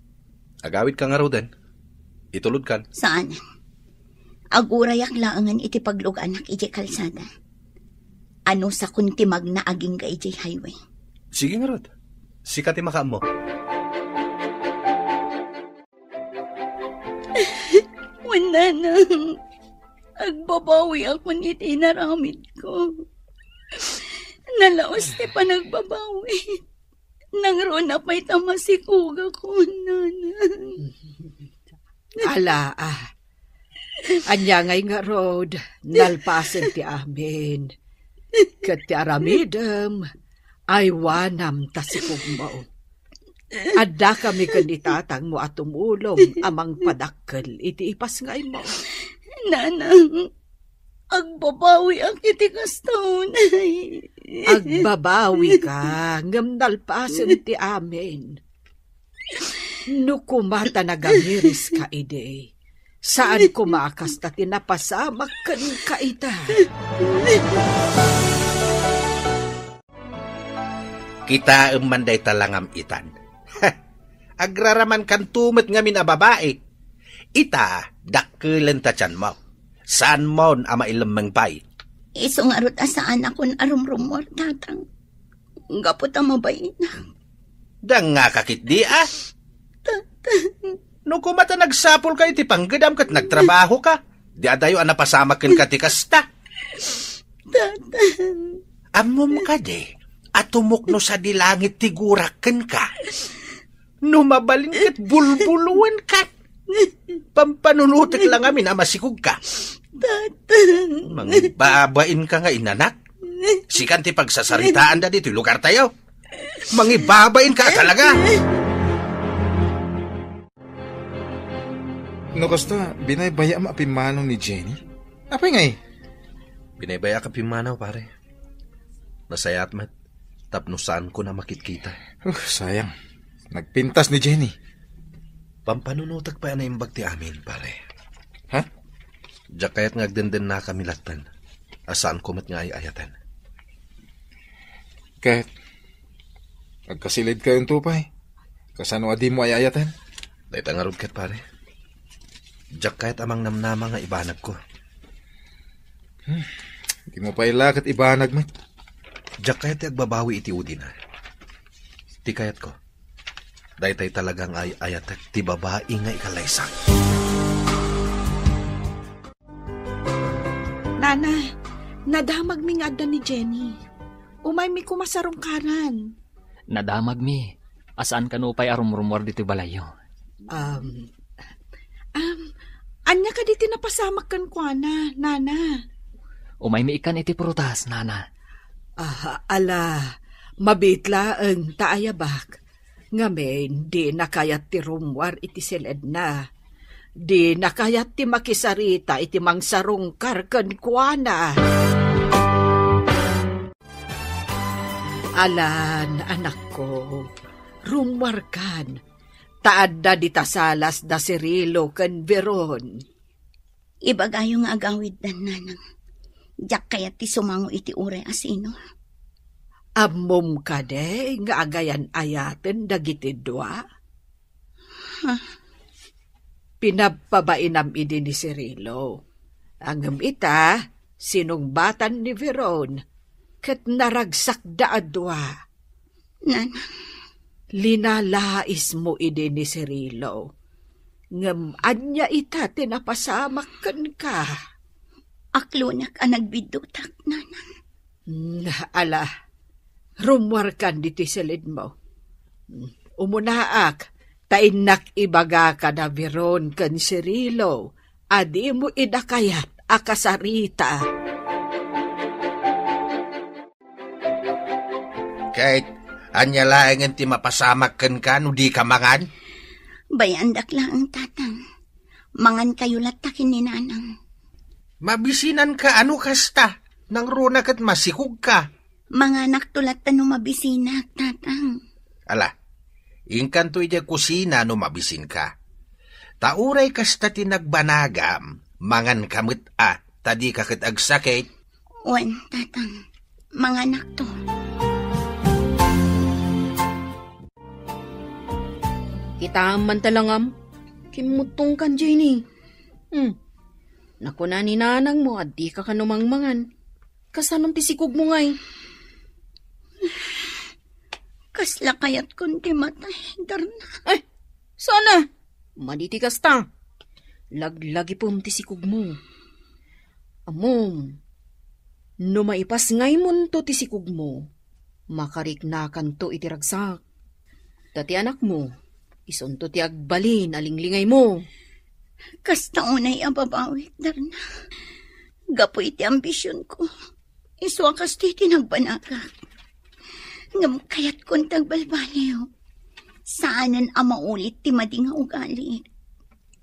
Agawidka ngaruden. Itulodkan. Saan. Agurayak laengen iti pagluganak idiay kalsada. Anusakon ti magna agingga idiay highway. Sige ngarud. Sika ti makaammo. Wen, nanang, agbabawiakon iti inaramidko. Nalaus ti panagbabawi. Nangruna pay ta masikugakon, nanang. Ala, ah. Ania ngay ngarud, nalpasen ti amin. Ket ti aramidem, aywanam ta sikugmo. Addakami ken ni tatangmo a tumulong a mangpadakkel iti ipasngaymo. Nanang, agbabawiak iti kasta unay. Agbabawika, ngem nalpasen ti amin. No koma ta nagamiriska idi, Saan koma a kasta ti napasamak kenka ita. Kitaem man dayta langam itan. Agraramankanto met ngamin a babai. Ita, dakkelenta ti tianmo. Saanmon a mailemmeng pay. Isu ngarud a saanakon a rumrummuar, Tatang. Gapu ta mabain. Dangngaka ketdi, a? Tatang. No koma ta nagsapulka iti panggedam ket nagtrabahoka, di adayo a napasamak kenka ti kasta. Tatang. Ammom kadi a tumukno sadi langit ti gurak kenka? No mabalin ket bulbuloenka. Pampanunotek la ngamin a masikogka. Tatang. Mangibabainka nga inanak. Sikan ti pagsasaritaanda ditoy lugartayo. Mangibabainka talaga. No kasta, binaybaya-, a pimmanaw ni Jenny? Apay ngay? Binaybayaak a pimmanaw, pare. Nasayaat met, tapno saanko a makitkita. Uh, sayang. Nagpintas ni Jenny. Pampanunotek pay a naimbag ti amin, pare. Ha? Diak kayat nga agdendennakami latten, a saanko met nga ay-ayaten. Ket, agkasilidkayonto pay. Kasano a dimo ay-ayaten? Dayta ngarud ket, pare. Diak kayat a mangnamnama nga ibanagko. Hmm, dimo pay la ket ibanag met. Diak kayat ti agbabawi iti udina. Ti kayatko, daytay talaga nga ay-ayatek ti babai nga ikalaysak. Nana, nadamagmi nga adda ni Jenny. Umaymi koma sarungkaran. Nadamagmi. A saan kano pay a rumrumuar ditoy balayyo? Um, um, ania kadi ti napasamak kenkuana, Nana? Umaymi ikkan iti prutas, Nana. Ah, ala, mabiit laeng ta ayabak. Ngamin, dina kayat ti rummuar iti siledna. Dina kayat ti makisarita iti mangsarungkar kenkuana. Alan, anakko, rummuarkan, ta adda dita salas da Cirilo ken Veron. Ibagayo nga agawiddan, nanang. Diak kayat ti sumango iti uray a sino. Ammom kadi nga agayan-ayaten dagiti dua? Ha? Pinabpabainam idi ni Cirilo. Ngem ita, sinungbatan ni Veron, ket naragsakda a dua. Nanang. Linalaismo idi ni Cirilo. Ngem ania ita ti napasamak kenka? Aklonak a nagbiddutak, nanang. Mm, ala, rummuarkan ditoy silidmo. Mm, umunaak, ta innak ibaga kada Veron ken Cirilo a dimo ida kayat a kasarita. Ket, ania laengen ti mapasamak kenka no dika mangan? Bayaandak laeng, tatang. Mangankayo latta ken ni nanang. Mabisinanka a no kasta, nangruna ket masikogka. Manganakto latta no mabisinak, tatang. Ala, inkanto idiay kusina no mabisinka. Ta uray kasta ti nagbanagam, manganka met a, ta dika ket agsakit. Wen, tatang, manganakto. Kitaem man ta langam, kimmuttongkan, Jenny. Hmm. Nakuna ni nanangmo a dika kano mangmangan. Kasanon ti sikogmo ngay? Kasla kayatkon ti matay, Darna. Ay, sana! Madi ti kasta. Laglagipem ti sikogmo. Ammom, no maipasngaymonto ti sikogmo, makariknakanto iti ragsak. Ta ti anakmo, isunto ti agbalin a linglingaymo. Kasta unay a babawik, Darna. Gapu iti ambisionko, isu a kastoy ti nagbanagak. Ngem kayatkon ti agbalbaliw. Saanen a maulit ti madi nga ugali.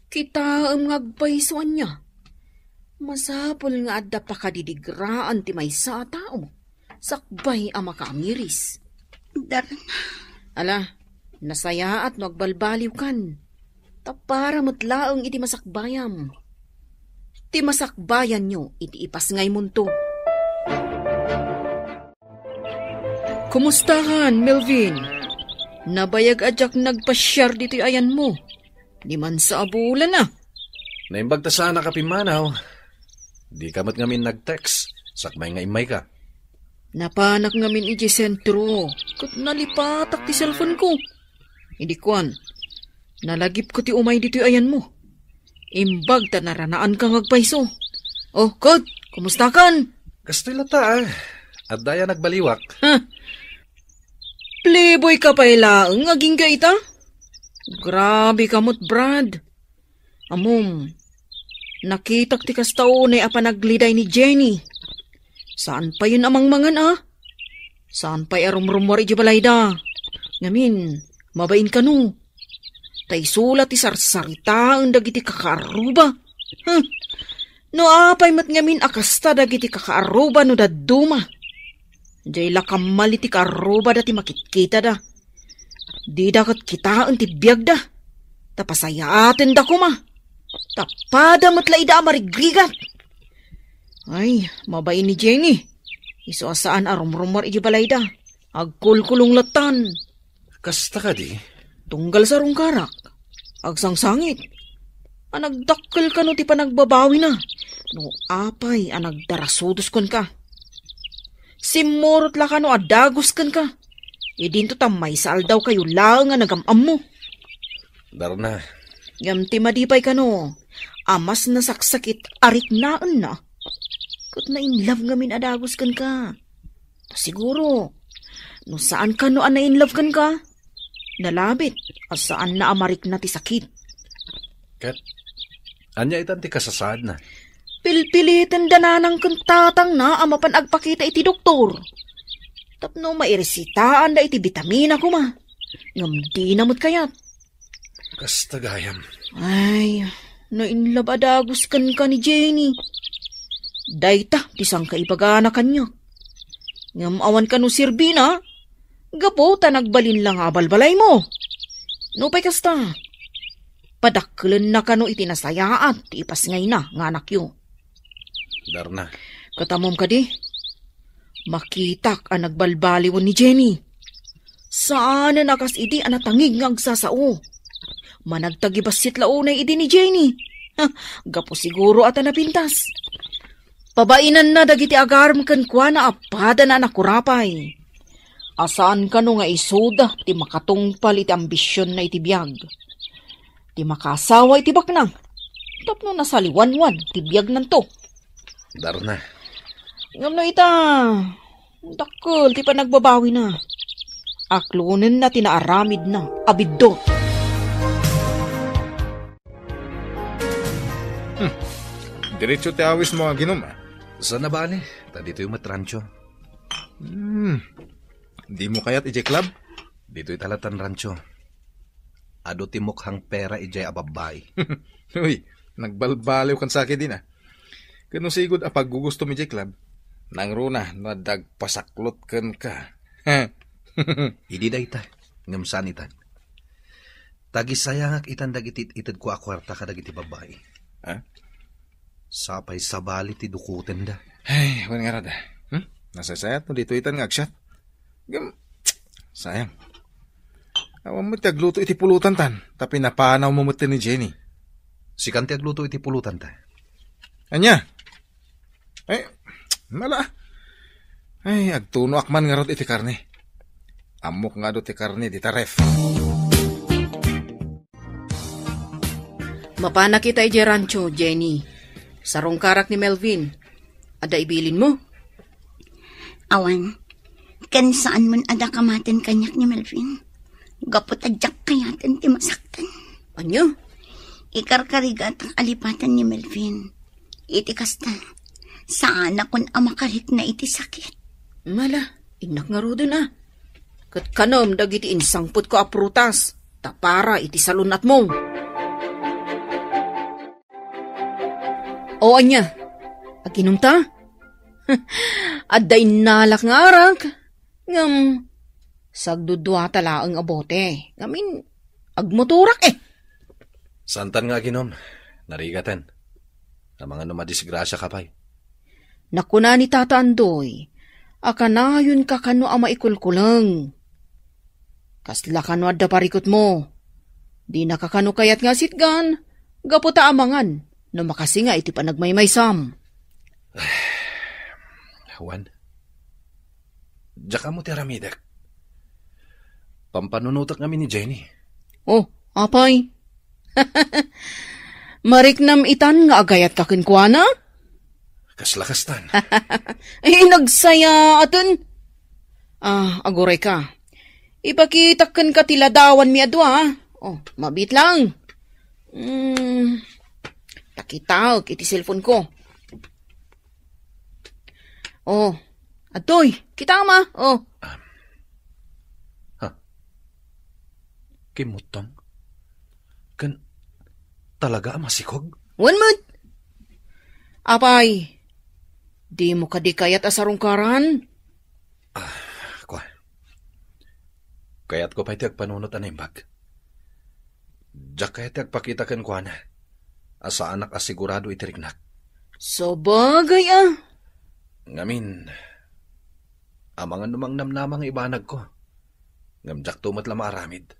Kitaem nga agpayso ania. Masapul nga adda pakadidigraan ti maysa a tao sakbay a makaamiris. Darna. Ala, nasayaat no agbalbaliwkan. Ta para met laeng iti masakbayam. Ti masakbayanyo iti ipasngaymonto. Kumustakan, Melvin? Nabayag a diak nagpasiar ditoy ayanmo. Ni mansa a bulan a. Naimbag ta saanak a pimmanaw. Dika met ngamin nag-text, sakbay nga immayka. Napanak ngamin idiay sentro, ket nalipatak ti cellphone ko. Idi kuan, nalagipko ti umay ditoy ayanmo. Imbag ta naranaanka nga agpayso. Oh, Kot, kumustakan? Kastoy latta, ah. Adda aya nagbaliwak. Ha? Playboy ka pay laeng, agingga ita? Grabe ka met, Brad. Ammom, nakitak ti kasta unay a panagliday ni Jenny. Saan payen a mangmangan, a? Saan pay a rumrummuar idiay balayda? Ngamin, mabain kano? Ta isu la ti sarsaritaen dagiti kakaarruba. Huh! No apay met ngamin a kasta dagiti kakaarruba no dadduma? Diay la kammal iti kaarrubada ti makitkitada. Dida ket kitaen ti biagda. Ta pasayaatenda koma. Ta pada met la ida a marigrigat. Ay, mabain ni Jenny. Isu a saan a rumrummuar idiay balayda. Agkulkulong lattan. Kasta kadi? Tunggal sarungkarak. Agsangsangit. A nagdakkel kano ti panagbabawina. No apay a nagdarasudos kenka. Simmurot la kano a dagus kenka. Idinto ta maysa aldaw kayo laeng a nagam-ammo. Darna. Ngem ti madi pay kano, a mas nasaksakit a riknaenna. Ket na-in love ngamin a dagus kenka. Ta siguro, no saan kano a na-in love kenka, nalabit a saanna a marikna ti sakit. Ket, ania itan ti kasasaadna? Pilpiliten da nanang ken tatangna a mapan agpakita iti doktor. Tapno mairesitaanda iti bitamina koma. Ngem dina met kayat. Kasta gayam. Ay, na-in love a dagus kenka ni Jenny. Dayta ti sangkaibagana kaniak. Ngem awan kano serbina, gapu ta nagbalin la nga abalbalaymo. Nupay kasta, padakkelenna kano iti nasayaat ti ipasngayna nga anakyo. Darna. Ket ammom kadi, makitak a nagbalbaliwen ni Jenny. Saanen a kas idi a natangig nga agsasao. Managtagibassit la unay idi ni Jenny. Ha, gapu siguro a ta napintas. Pabainanna dagiti agarem kenkuana a padana a nakurapay. A saan kano nga isuda ti makatungpal iti ambisionna iti biag. Ti makaasawa iti baknang. Tapno nasaliwanwan ti biagnanto. Darna. Ngem no ita, dakkel ti panagbabawina. Aklonenna ti naaramidna a biddut. Hmm. Diretso ti awismo, aginom, a? Saan a bale, ta ditoy met rancho. Hmm. Dimo kayat idiay club? Ditoy talatan rancho. Adu ti mukhang pera idiay a babbai. Uy, nagbalbaliw kan sakit din, a. Ket no sigud a paggugustom idiay club, nangruna no adda agpasaklot kenka. Idi dayta, ngem saan itan. Tagisayangak itan dagiti it-itedko a kuarta kadagiti babbai. Ha? Sapay sabali ti dukotenda. Ay, wen ngarud, a. Hmm? Nasaysayat no ditoy itan nga agsiat. Ngem, sayang. Awan met ti agluto iti pulutan tan, ta pinapanawmo met ni Jenny. Sikan ti agluto iti pulutan ta. Ania? Ay, mala. Ay, agtunoak man ngarud iti karne. Ammok nga adu ti karne dita ref. Mapanak ita idiay rancho, Jenny. Sarungkarak ni Melvin. Adda ibilinmo? Awan. Ken saan man a dakamaten kaniak ni Melvin. Gapu ta diak kayaten ti masaktan. Ania? Ikarkarigatak a lipaten ni Melvin. Iti kasta, saanakon a makarikna iti sakit. Mala, innak ngaruden a. Ket kanem dagiti insangpetko a prutas, ta para iti salun-atmo. O ania, aginom ta? Adda innalak nga arak, ngem sagduduata laeng a bote. Ngamin, agmotorak, e. Saantan nga aginom, narigaten. Amangan no madisgrasiaka pay. Nakuna ni Tata Andoy a kanayonka kano a maikulkuleng. Kasla kano adda parikutmo. Dinaka kano kayat nga asitgan, gapu ta amangan no makasinga iti panagmaymaysam. Wen, diak ammo ti aramidek. Pampanunotek ngamin ni Jenny. Oh, apay. Mariknam itan nga agayatka kenkuana? Kasla kastan. Eh, nagsayaaten. Ah, agurayka. Ipakitak kenka ti ladawanmi a dua, ah. Oh, mabiit lang. Hmm, pakitaek iti cellphone ko. Oh, adtoy, kitam a. Oh. Ha? Kimmuttong? Ken talaga a masikog? Wen met. Apay, dimo kadi kayat a sarungkaran? Ah, kua. Kayatko pay ti agpanunot a naimbag. Diak kayat ti agpakita kenkuana a saanak a sigurado iti riknak. Sabagay a. Ngamin, amangan no mangnamnama nga ibanagko. Ngem diakto met la maaramid.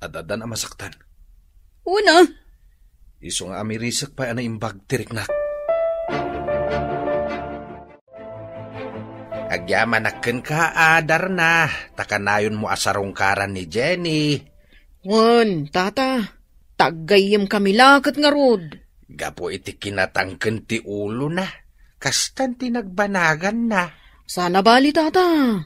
Ad-addan a masaktan. Una. Isu nga amirisek pay a naimbag ti riknak. Agyamanak kenka a Darna, ta kanayonmo a sarungkaran ni Jenny. Wen, tata, ta aggayyemkami la ket ngarud. Gapu iti kinatangken ti ulona, kastan ti nagbanaganna. Sana bali, tata.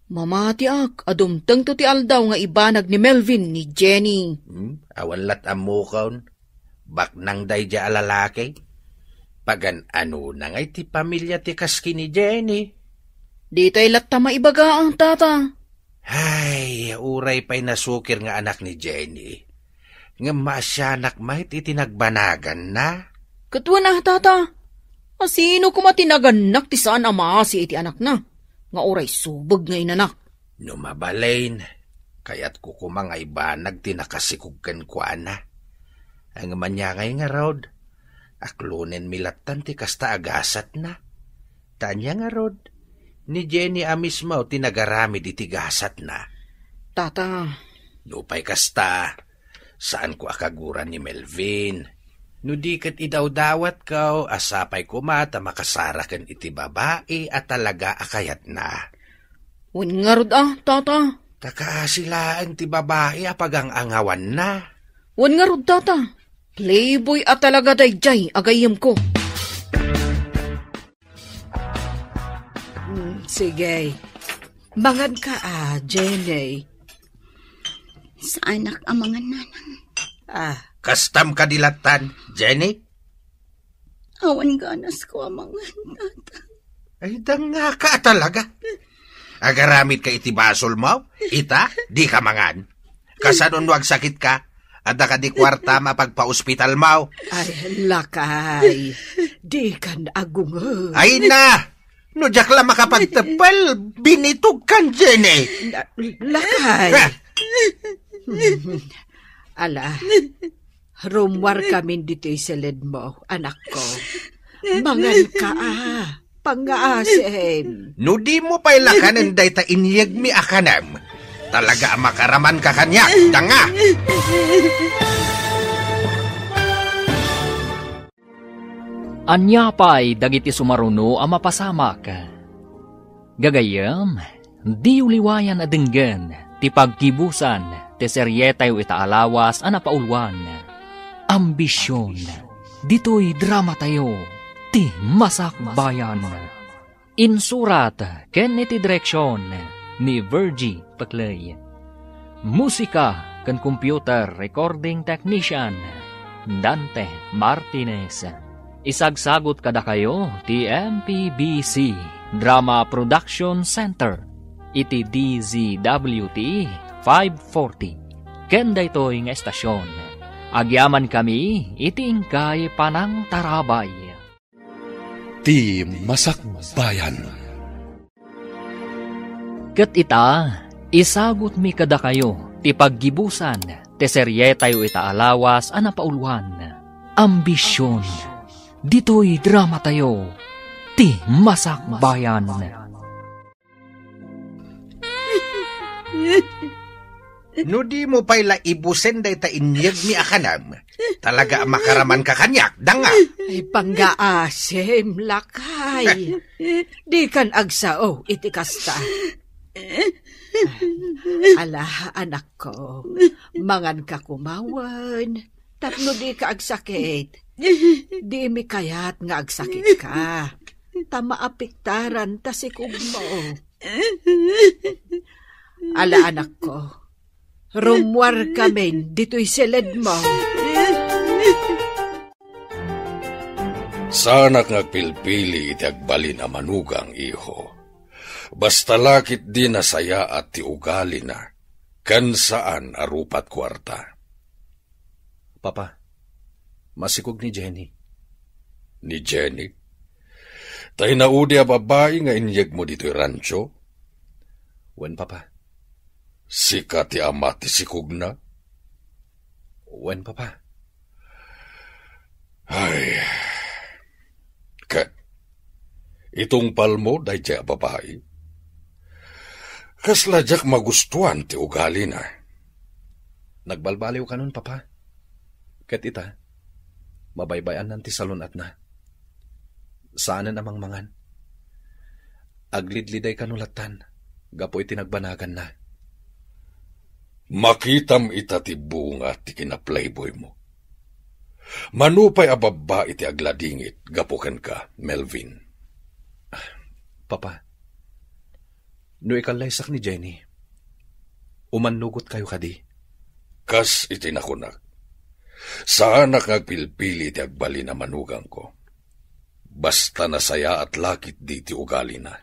Mamatiak a dumtengto ti aldaw nga ibanag ni Melvin ni Jenny. Hmm? Awan lat ammokon. Baknang daydiay a lalaki. Pagan-anona ngay ti pamilia ti kas ken ni Jenny? Ditay latta maibaga, tata. Ay, uray pay nasukir nga anak ni Jenny. Ngem maasianak met iti nagbanaganna. Ket wen a, tata. Asino koma ti nagannak ti saan a maasi iti anakna, nga uray subeg nga inanak? No mabalin, kayatko koma nga ibanag ti nakasikog kenkuana. Ngem ania ngay ngarud, aklonenmi lattan ti kasta a gasatna. Ta ania ngarud, ni Jenny a mismo ti nagaramid iti gasatna. Tata. Nupay kasta, saanko a kaguran ni Melvin. No di ket idawdawatko, a sapay koma ta makasaraken iti babai a talaga a kayatna. Wen ngarud a, tata. Ta kaasi laeng ti babai a pagang-angawanna. Wen ngarud, tata. Playboy a talaga daydiay a gayyemko. Mm, sige. Manganka a, Jenny. Saanak a mangan, nanang. Ah. Kastam kadi lattan, Jenny? Awan ganasko a mangan, tata. Ay, dangngaka a talaga. Agaramidka iti basolmo? Ita, dika mangan. Kasano no agsakitka? Adda kadi kuartam a pagpaospitalmo? Ay, lakay. Dikan agungod. Ay na! No diak la makapagteppel, binitogkan, Jenny. La-, lakay. Ha? Ala, rummuarkamin ditoy siledmo, anakko. Manganka a, pangngaasim. No dimo pay lakanen dayta inyegmi a kanem, talaga a makaramanka kaniak, danga! Ania pay dagiti sumaruno a mapasamak? Gagayyem, diyo liwayan a denggen ti paggibusan ti serietayo ita a lawas a napauluan, Ambision. Ditoy dramatayo, ti Masakbayan. Insurat ken iti direksion ni Virgie Pecley. Musika ken computer recording technician, Dante Martinez. Isagsagut kadakayo ti M P B C Drama Production Center iti D Z W T five forty. Ken daytoy nga estasion, agyamankami iti inkay panangtarabay. Ti Masakbayan. Ket ita, isagutmi kadakayo ti paggibusan Ti serietayo ita a lawas a napauluan, Ambision. Ditoy dramatayo, ti Masakbayan. No dimo pay la ibusen dayta inyegmi a kanam, talaga a makaramanka kaniak, danga. Ay, panggaasim, lakay. Dikan agsao iti kasta. Ala, anakko, manganka kumawen, tapno dika agsakit. Dimi kayat nga agsakitka, ta maapektaran ta sikugmo. Ala, anakko, rummuarkamin ditoy siledmo. Saanak nga agpilpili iti agbalin a manugang, iho. Basta la ketdi nasayaat ti ugalina, ken saan a rupat kuarta. Papa, masikog ni Jenny. Ni Jenny? Ta inaudi a babai nga inyegmo ditoy rancho? Wen, Papa. Sika ti ama ti sikogna? Wen, Papa. Ay. Ket, itungpalmo daydiay a babai? Kasla diak magustuan ti ugalina. Nagbalbaliw kanon, Papa. Ket ita, mabaybay-annan ti salun-atna. Saanen a mangmangan. Aglidliday kano lattan, gapu iti nagbanaganna. Makitam ita ti bunga ti kinaplayboymo. Mano pay a babbai ti agladingit gapu kenka, Melvin? Papa, no ikallaysak ni Jenny, umannugotkayo kadi? Kas iti nakunak, saanak nga agpilpili ti agbalin a manugangko. Basta nasayaat la ketdi ti ugalina.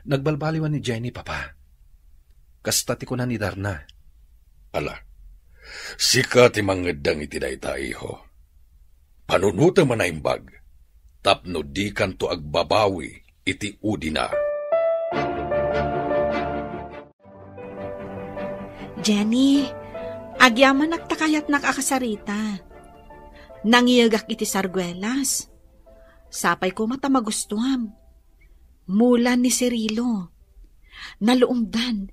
Nagbalbaliwan ni Jenny, Papa. Kasta ti kuna ni Darna. Ala, sika ti mangeddeng iti dayta, iho. Panunotem a naimbag, tapno dikanto agbabawi iti udina. Jenny, agyamanak ta kayatnak a kasarita. Nangiyegak iti sarguelas. Sapay koma ta magustuam. Mula ni Cirilo. Naluomdan,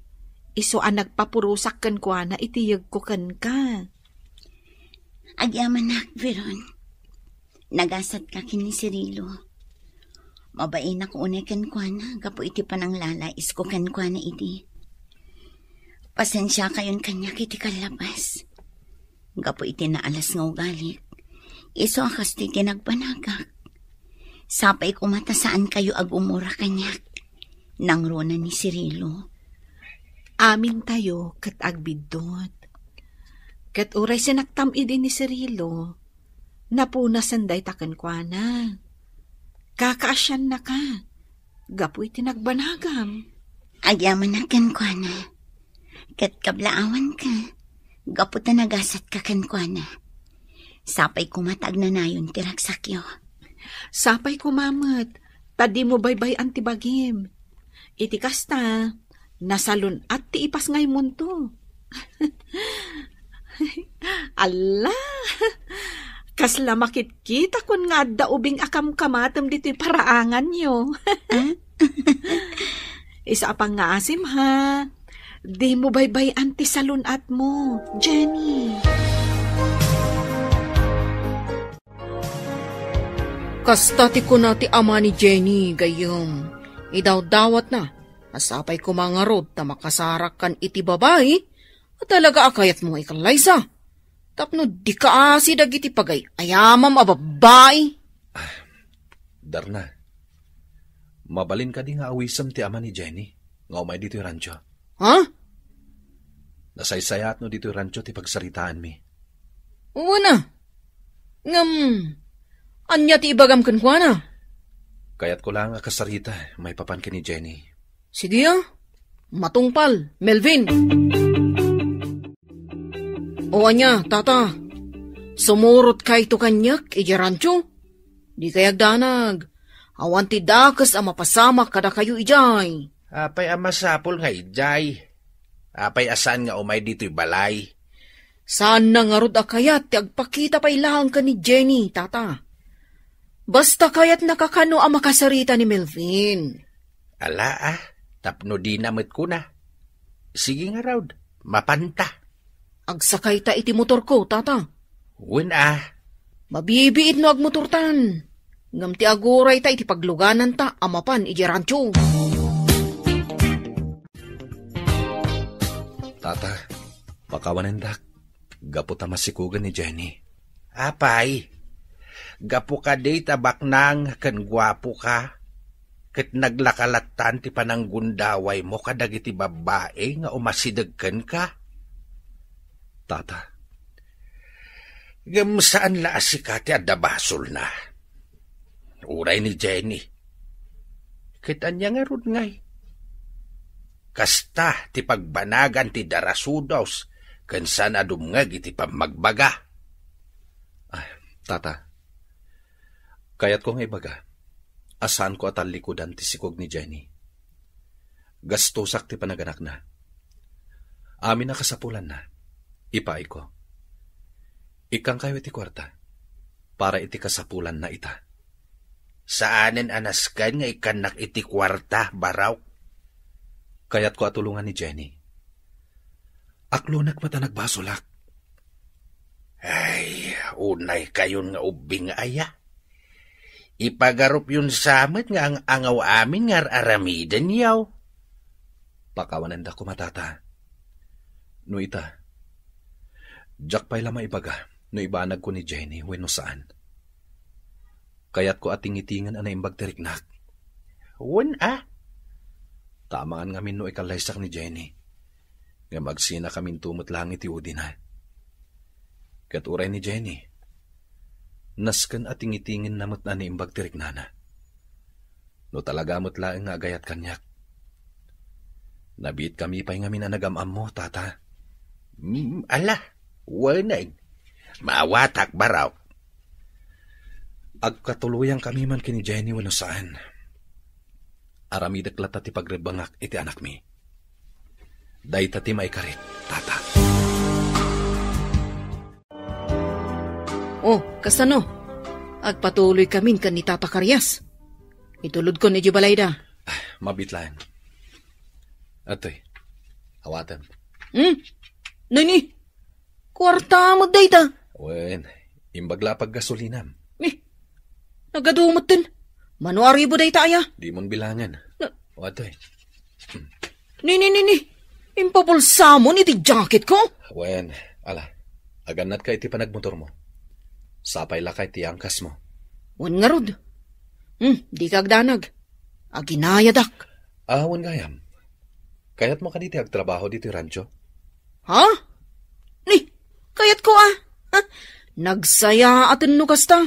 isu a nagpapurosak kenkuana iti yegko kenka. Agyamanak, Veron. Nagasatka ken ni Cirilo. Mabainak unay kenkuana gapu iti pananglalaisko kenkuana idi. Pasensiakayon kaniak iti kallabas. Gapu iti naalas nga ugalik, isu a kastoy ti nagbanagak. Sapay koma ta saankayo agumura kaniak. Nangruna ni Cirilo. Amintayo ket agbiddut. Ket uray sinaktam idi ni Cirilo, napunasen dayta kenkuana. Kakaasiannaka gapu iti nagbanagam. Agyamanak kenkuana, ket kablaawanka gapu ta nagasatka kenkuana. Sapay koma ta agnanayon ti ragsakyo. Sapay koma met ta dimo baybay-an ti bagim. Iti kasta, nasalun-at ti ipasngaymonto. Alla! Kasla makitkitakon nga adda ubing a kamkamatem ditoy paraanganyo. Ah? Isu a pangngaasim, ha. Dimo baybay-an ti salun-atmo, Jenny. Kasta ti kuna ti ama ni Jenny, gayyem, idawdawatna a sapay koma ngarud ta makasarakkan iti babai a talaga a kayatmo nga ikallaysa, tapno dika asi dagiti pagay-ayamam a babbai. Darna, mabalin kadi nga awisem ti ama ni Jenny nga umay ditoy rancho? Ha? Nasaysayaatno ditoy rancho ti pagsaritaanmi. Wen a. Ngem, ania ti ibagam kenkuana? Kayatko laeng a kasarita maipapan ken ni Jenny. Sige a. Matungpal, Melvin. O ania, tata? Sumurotkayto kaniak idiay rancho? Dikay agdanag. Awan ti dakes a mapasamak kadakayo idiay. Apay a masapul nga idiay? Apay a saan nga umay ditoy balay? Saanna ngarud a kayat ti agpakita pay laeng ken ni Jenny, tata. Basta kayatna kakano a makasarita ni Melvin. Ala, ah, tapno dina met kuna. Sige ngarud, mapanta. Agsakayta iti motorko, tata. Wen, ah. Mabibiit no agmotortan. Ngem ti agurayta iti paglugananta a mapan idiay rancho. Tata, pakawanendak. Gapu ta masikogen ni Jenny. Apay, gapu kadi ta baknang ken guapoka, ket naglaka lattan ti pananggundawaymo kadagiti babbai nga umasideg kenka? Tata. Ngem saan la a sika ti adda basolna. Uray ni Jenny. Ket ania ngarud ngay? Kasta ti pagbanagan ti darasudos ken saan a dumngeg iti pammagbaga. Ah, tata, kayatko nga ibaga a saanko a tallikudan ti sikog ni Jenny. Gastosak ti panaganakna. Amin a kasapulanna, ipaayko. Ikkangkayo iti kuarta para iti kasapulanna ita. Saanen a nasken nga ikkannak iti kuarta, Barok. Kayatko a tulongan ni Jenny. Aklonek met a nagbasolak. Ay, unay kayon nga ubbing aya. Ipagarupyon sa met nga ang-angaw amin nga ar-aramidenyo. Pakawanenda koma, tata. No ita, diak pay la maibaga no ibanagko ni Jenny wenno saan. Kayatko a tingitingen a naimbag ti riknak. Wen a? Ta amangan ngamin no ikallaysak ni Jenny. Ngem agsinakaminto met laeng iti udina. Ket uray ni Jenny, nasken a tingitingen na met a naimbag ti riknana. No talaga met laeng nga agayat kaniak, nabiit kami pay ngamin a nagam-ammo, tata. Mm, ala, wen a. Maawatak, Barok. Agkatuloyang kami man ken ni Jenny wenno saan. Aramidek latta ti pagrebbengak iti anakmi. Dayta ti maikarit, tata. Oh, kasano? Agpatuloy kamin ken ni Tata Karias. Itulodkon idiay balayda. Ah, mabiit laeng. Atoy, awatem. Hmm? Nini? Kuarta met dayta. Wen, imbag la a paggasolinam. Eh, nagadu metten. Mano a ribu dayta aya? Dimon bilangen. Na- O, atoy. Ni, ni, ni, ni. Impabulsamon iti jacketko? Wen, ala. Agannatka iti panagmotormo. Sapay la kay ti angkasmo. Wen ngarud. Hmm, dika agdanag. Aginayadak. Ah, wen gayam. Kayatmo kadi ti agtrabaho ditoy rancho? Ha? Ni, kayatko a. Ha? Nagsayaaten no kasta.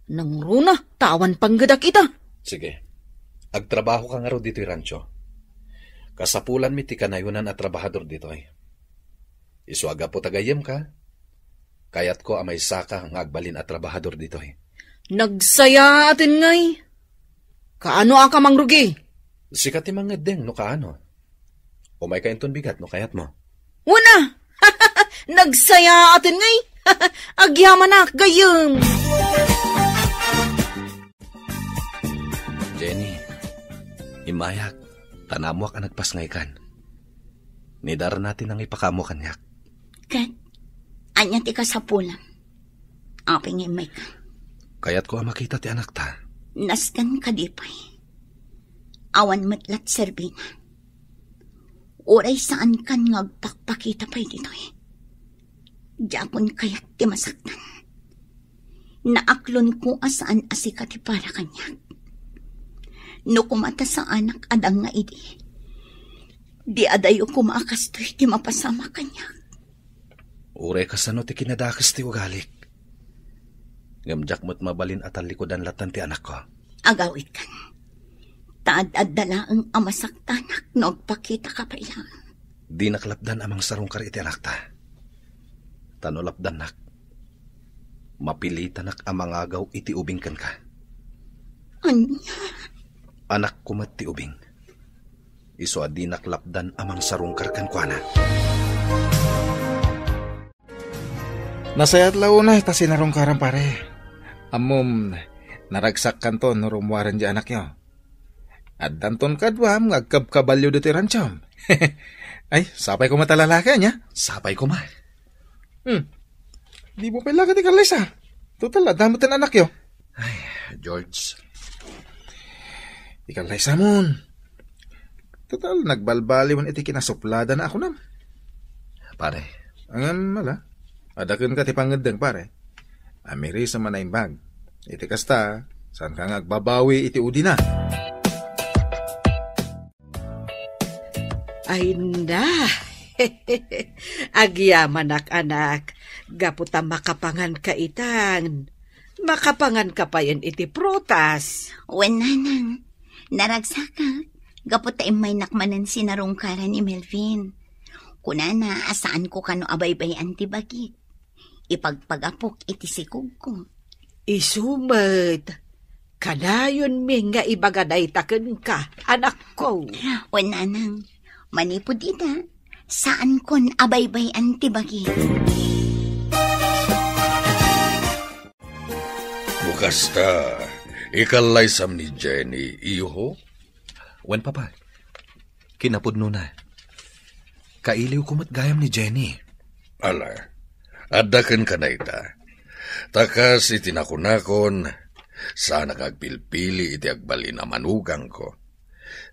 Nangruna, ta awan panggedak ita. Sige. Agtrabaho ka ngarud ditoy rancho. Kasapulanmi ti kanayonan a trabahador ditoy. Isu a gapu ta gayyem ka, kayatko a maysaka nga agbalin a trabahador ditoy. Nagsayaaten ngay. Kaano a ka mangrugi? Sika ti mangeddeng no kaano. Umayka inton bigat no kayatmo. Wen a! Nagsayaaten ngay. Agyamanak gayyem. Jenny, immayak, ta naammoak a nagpasngaykan. Ni Darna ti nangipakaammo kaniak. Ket, ania ti kasapulam? Apay nga immayka? Kayatko a makita ti anakta. Nasken kadi pay? Awan met la ti serbina. Uray saankan nga agpakpakita pay ditoy. Diakon kayat ti masaktan. Naaklonko a saan a sika ti para kaniak. No koma ta saanak a dang nga idi, di adayo koma a kastoy ti mapasamak kaniak. Uray kasano ti kinadakes ti ugalik. Ngem diak met mabalin a tallikudan lattan ti anakko. Agawidkan. Ta ad-adda laeng a masaktanak no agpakitaka pay laeng. Dinak lapdan a mangsarungkar iti anakta. Ta no lapdannak, mapilitanak a mangagaw iti ubing kenka. Ania? Anakko met ti ubing. Isu a dinak lapdan a mangsarungkar kenkuana. Nasayaat la unay ta sinarungkaram, pare. Ammom, naragsakkanton no rummuaren ti anakyo. Addanton kaduam nga agkabkabalio ditoy ranchom. Ay, sapay koma ta lalaki, ania? Sapay koma. Hmm. Dimo pay laga ti kallaysa. Total, adda met ti anakyo. Ay, George. Ikallaysamon. Total, nagbalbaliwen iti kinasupladana a kunam. Pare. Ngem, ala, adda kenka ti pangeddeng, pare. Amirisem a naimbag. Iti kasta, saanka nga agbabawi iti udina. Ay na. Agyamanak, anak. Gapu ta makapanganka itan. Makapanganka payen iti prutas. Wen, nanang. Naragsakak. Gapu ta immaynak manen sinarungkaran ni Melvin. Kunana a saanko kano a baybay-an ti bagik. Ipagpagapok iti sikogko. Isu met, kanayonmi nga ibaga dayta kenka, anakko. Wen, nanang, manipud ita, saankon a baybay-an ti bagi. Bukasta, ikallaysam ni Jenny, iho? Wen, Papa. Kinapudnona, kailiwko met gayam ni Jenny. Ala, adda kenka dayta. Ta kas iti nakunakon, saanak nga agpilpili iti agbalin a manugangko.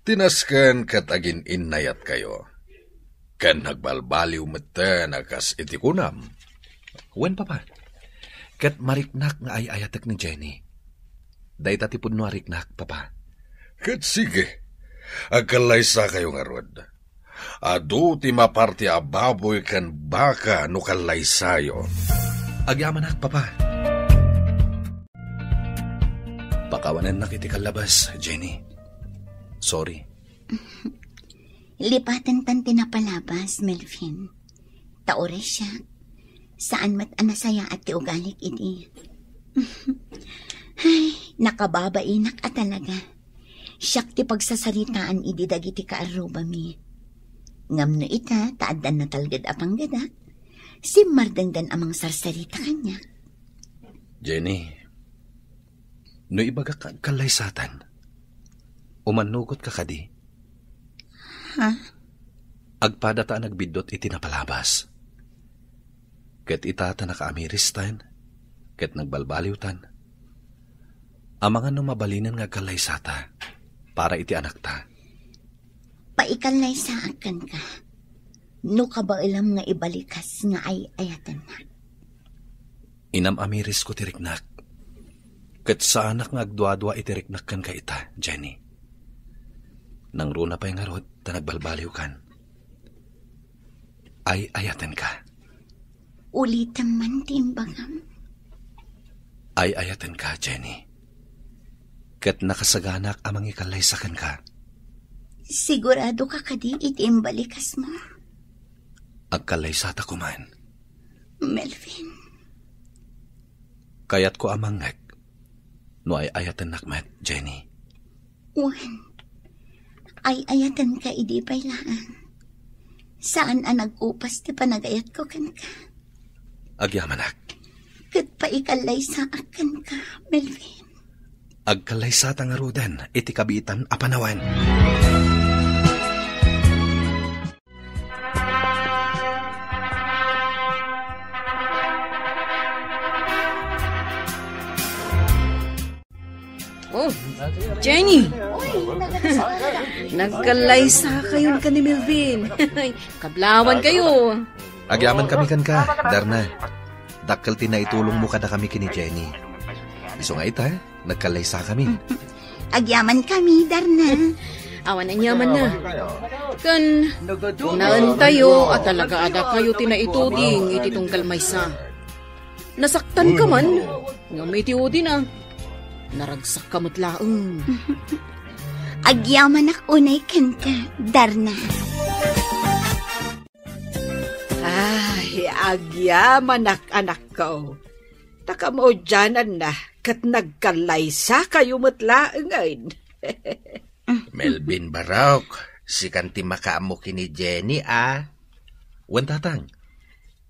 Ti nasken ket agin-innayatkayo. Ken nagbalbaliw metten a kas iti kunam. Wen, Papa. Ket mariknak nga ay-ayatek ni Jenny. Dayta ti pudno a riknak, Papa. Ket sige, agkallaysakayo ngarud. Adu ti maparti a baboy ken baka no kallaysayo. Agyamanak, Papa. Pakawanennak iti kallabas, Jenny. Sorry. Lipatentan ti napalabas, Melvin. Ta uray siak, saan met a nasayaat ti ugalik idi. Ay, nakababainak a talaga. Siak ti pagsasaritaan idi dagiti kaarrubami. Ngem no ita, ta addan natalged a panggedak, simmardenggan a mangsarsarita kaniak. Jenny, no ibagak nga agkallaysatan, umannugotka kadi? Ha? Agpadata a nagbiddut iti napalabas. Ket ita ta nakaamiristan, ket nagbalbaliwtan. Amangan no mabalinen nga agkallaysata para iti anakta. Paikallaysaak kenka, no kabaelam nga ibalikas nga ay-ayatennak. Inam-amirisko ti riknak, ket saanak nga agduadua iti riknak kenka ita, Jenny. Nangruna pay ngarud ta nagbalbaliwkan. Ay-ayatenka. Ulitem man ti imbagam. Ay-ayatenka, Jenny. Ket nakasaganak a mangikallaysa kenka. Siguradoka kadi iti imbalikasmo? Agkallaysata koman. Melvin. Kayatko a mangngeg no ay-ayatennak met, Jenny. Wen, ay-ayatenka idi pay laeng. Saan a nag-upas ti panagayatko kenka. Agyamanak. Ket paikallaysaak kenka, Melvin. Agkallaysata ngaruden iti kabiitan a panawen. Oh, Jenny! Nagkallaysakayon ken ni Melvin. Kablawan kayo. Agyamankami kenka, Darna. Dakkel ti naitulongmo kadakami ken ni Jenny. Isu nga ita, nagkallaysakami. Agyamankami, Darna. Awan aniamanna. Ken, kunaentayo a talaga a dakayo ti naituding iti tunggal maysa. Nasaktanka man, ngem iti udina, naragsakka met laeng. Agyamanak unay kenka, Darna. Ay, agyamanak, anakko. Ta kamaudiananna, ket nagkallaysakayo met laengen. Melvin Barok, sikan ti makaammo ken ni Jenny, a? Wen, Tatang.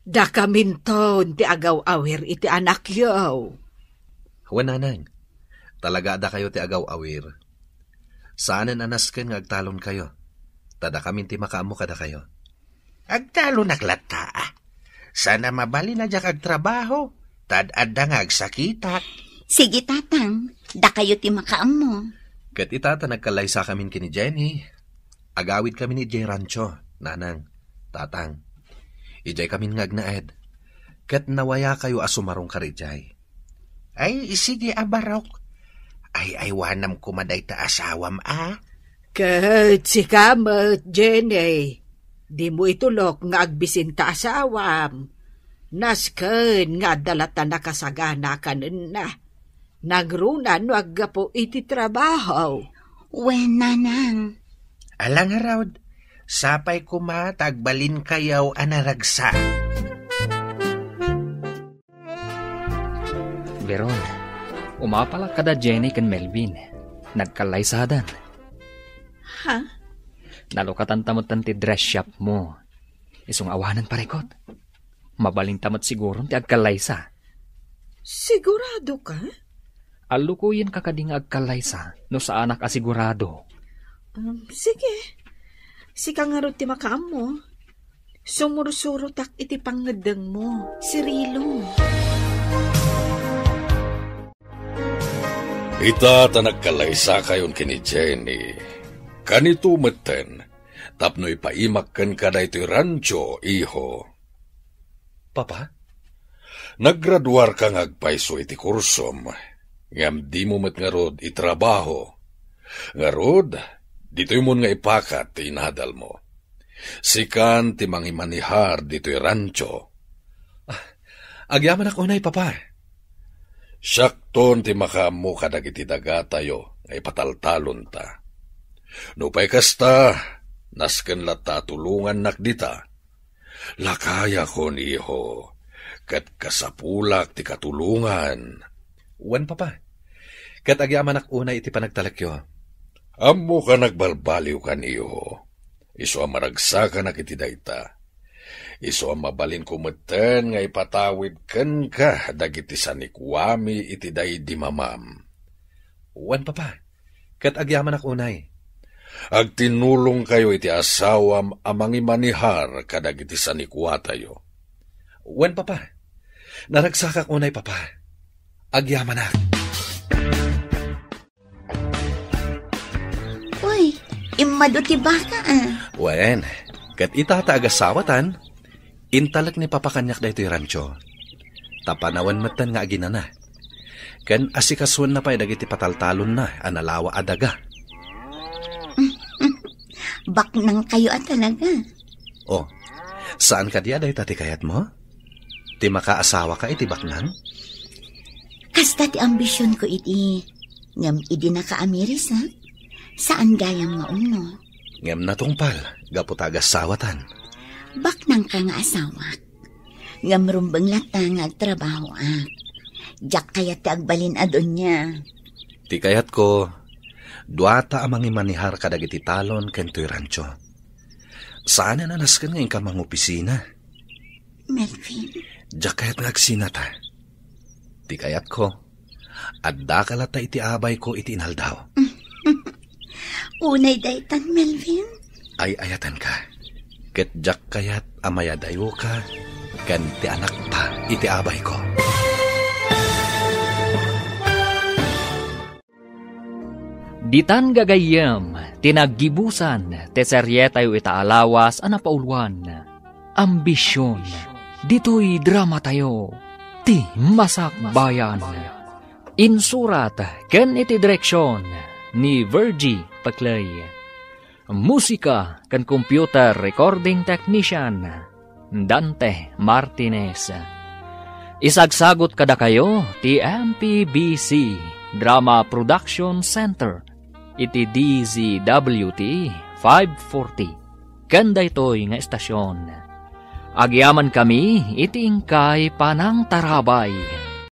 Dakaminton ti agaw-awir iti anakyo. Wen, nanang, talaga a dakayo ti agaw-awir. Saanen a nasken nga agtalonkayo, ta dakamin ti makaammo kadakayo. Agtalonak latta. Saan a mabalin a diak agtrabaho, ta ad-adda nga agsakitak. Sige, Tatang. Dakayo ti makaammo. Ket ita ta nagkallaysakamin ken ni Jenny, agawidkamin idiay rancho, Nanang, Tatang. Idiaykamin nga agnaed. Ket nawayakayo a sumarungkar idiay. Ay, sige a, Barok. Ay-aywanam koma dayta asawam a. Ket sika met, Jenny, dimo itulok nga agbisin ta asawam. Nasken nga adda latta nakasagana kanenna. Nagruna no aggapu iti trabaho. Wen, Nanang. Ala ngarud, sapay koma ta agbalinkayo a naragsak. Veron, umapalak kada Jenny ken Melvin. Nagkallaysadan. Ha? Nalukatanta met ti dress shop mo. Isu nga awanen parikot. Mabalinta met siguron ti agkallaysa. Sigurado ka? Allukoyenka kadi nga agkallaysa no saanak a sigurado. Um, sige. Sika ngarud ti makaammo. Sumursurotak iti pangngeddengmo, Cirilo. Ita ta nagkallaysakayon ken ni Jenny. Kanito metten, tapno ipaimak kenka daytoy rancho, iho. Papa? Naggraduarka nga agpayso iti kursom, ngem dimo met ngarud itrabaho. Ngarud, ditoymon nga ipakat ti inadalmo. Sikan ti mangimanihar ditoy rancho. Ah, agyamanak unay, Papa. Siakton ti makaammo kadagiti dagatayo nga ipataltalonta. Nupay kasta, nasken latta a tulongannak dita. Lakayakon, iho, ket kasapulak ti katulongan. Wen, Papa. Ket agyamanak unay iti panagtalekyo. Ammoka nagbalbaliwkan, iho. Isu a maragsakanak iti dayta. Isu a mabalinko metten nga ipatawid kenka dagiti sanikuami iti daydi mamam. Wen, Papa. Ket agyamanak unay. Agtinulongkayo iti asawam a mangimanihar kadagiti sanikuatayo. Wen, Papa. Naragsakak unay, Papa. Agyamanak. Uy, immadu ti baka, ah. Wen, ket ita ta agasawatan, intalek ni Papa kaniak daytoy rancho. Ta panawen metten nga aginana. Ken asikasuenna pay dagiti pataltalonna a nalawa a daga. Baknangkayo a talaga. Oh, saan kadi a dayta ti kayatmo? Ti makaasawaka iti baknang? Kasta ti ambisionko idi, ngem idi nakaamiris, ha? Saan gayam nga umno. Ngem natungpal, gapu ta agasawatan. Baknangka nga asawak. Ngem rumbeng latta nga agtrabahoak. Diak kayat ti agbalin a dunia. Ti kayatko, duata a mangimanihar kadagiti talon ken toy rancho. Saanen a nasken nga inka mangopisina. Melvin. Diak kayat nga agsinata. Ti kayatko, addaka latta iti abayko iti inaldaw. Unay daytan, Melvin. Ay-ayatenka. Ket diak kayat a mayadayoka ken ti anakta iti abayko. Ditan gagayyem ti naggibusan ti serietayo ita a lawas a napauluan, Ambision. Ditoy dramatayo, Ti Masakbayan. Insurat ken iti direksion ni Virgie Peclay. Musika ken computer recording technician, Dante Martinez. Isagsagut kadakayo ti M P B C Drama Production Center iti D Z W T five forty ken daytoy nga estasion. Agyamankami iti inkay panangtarabay.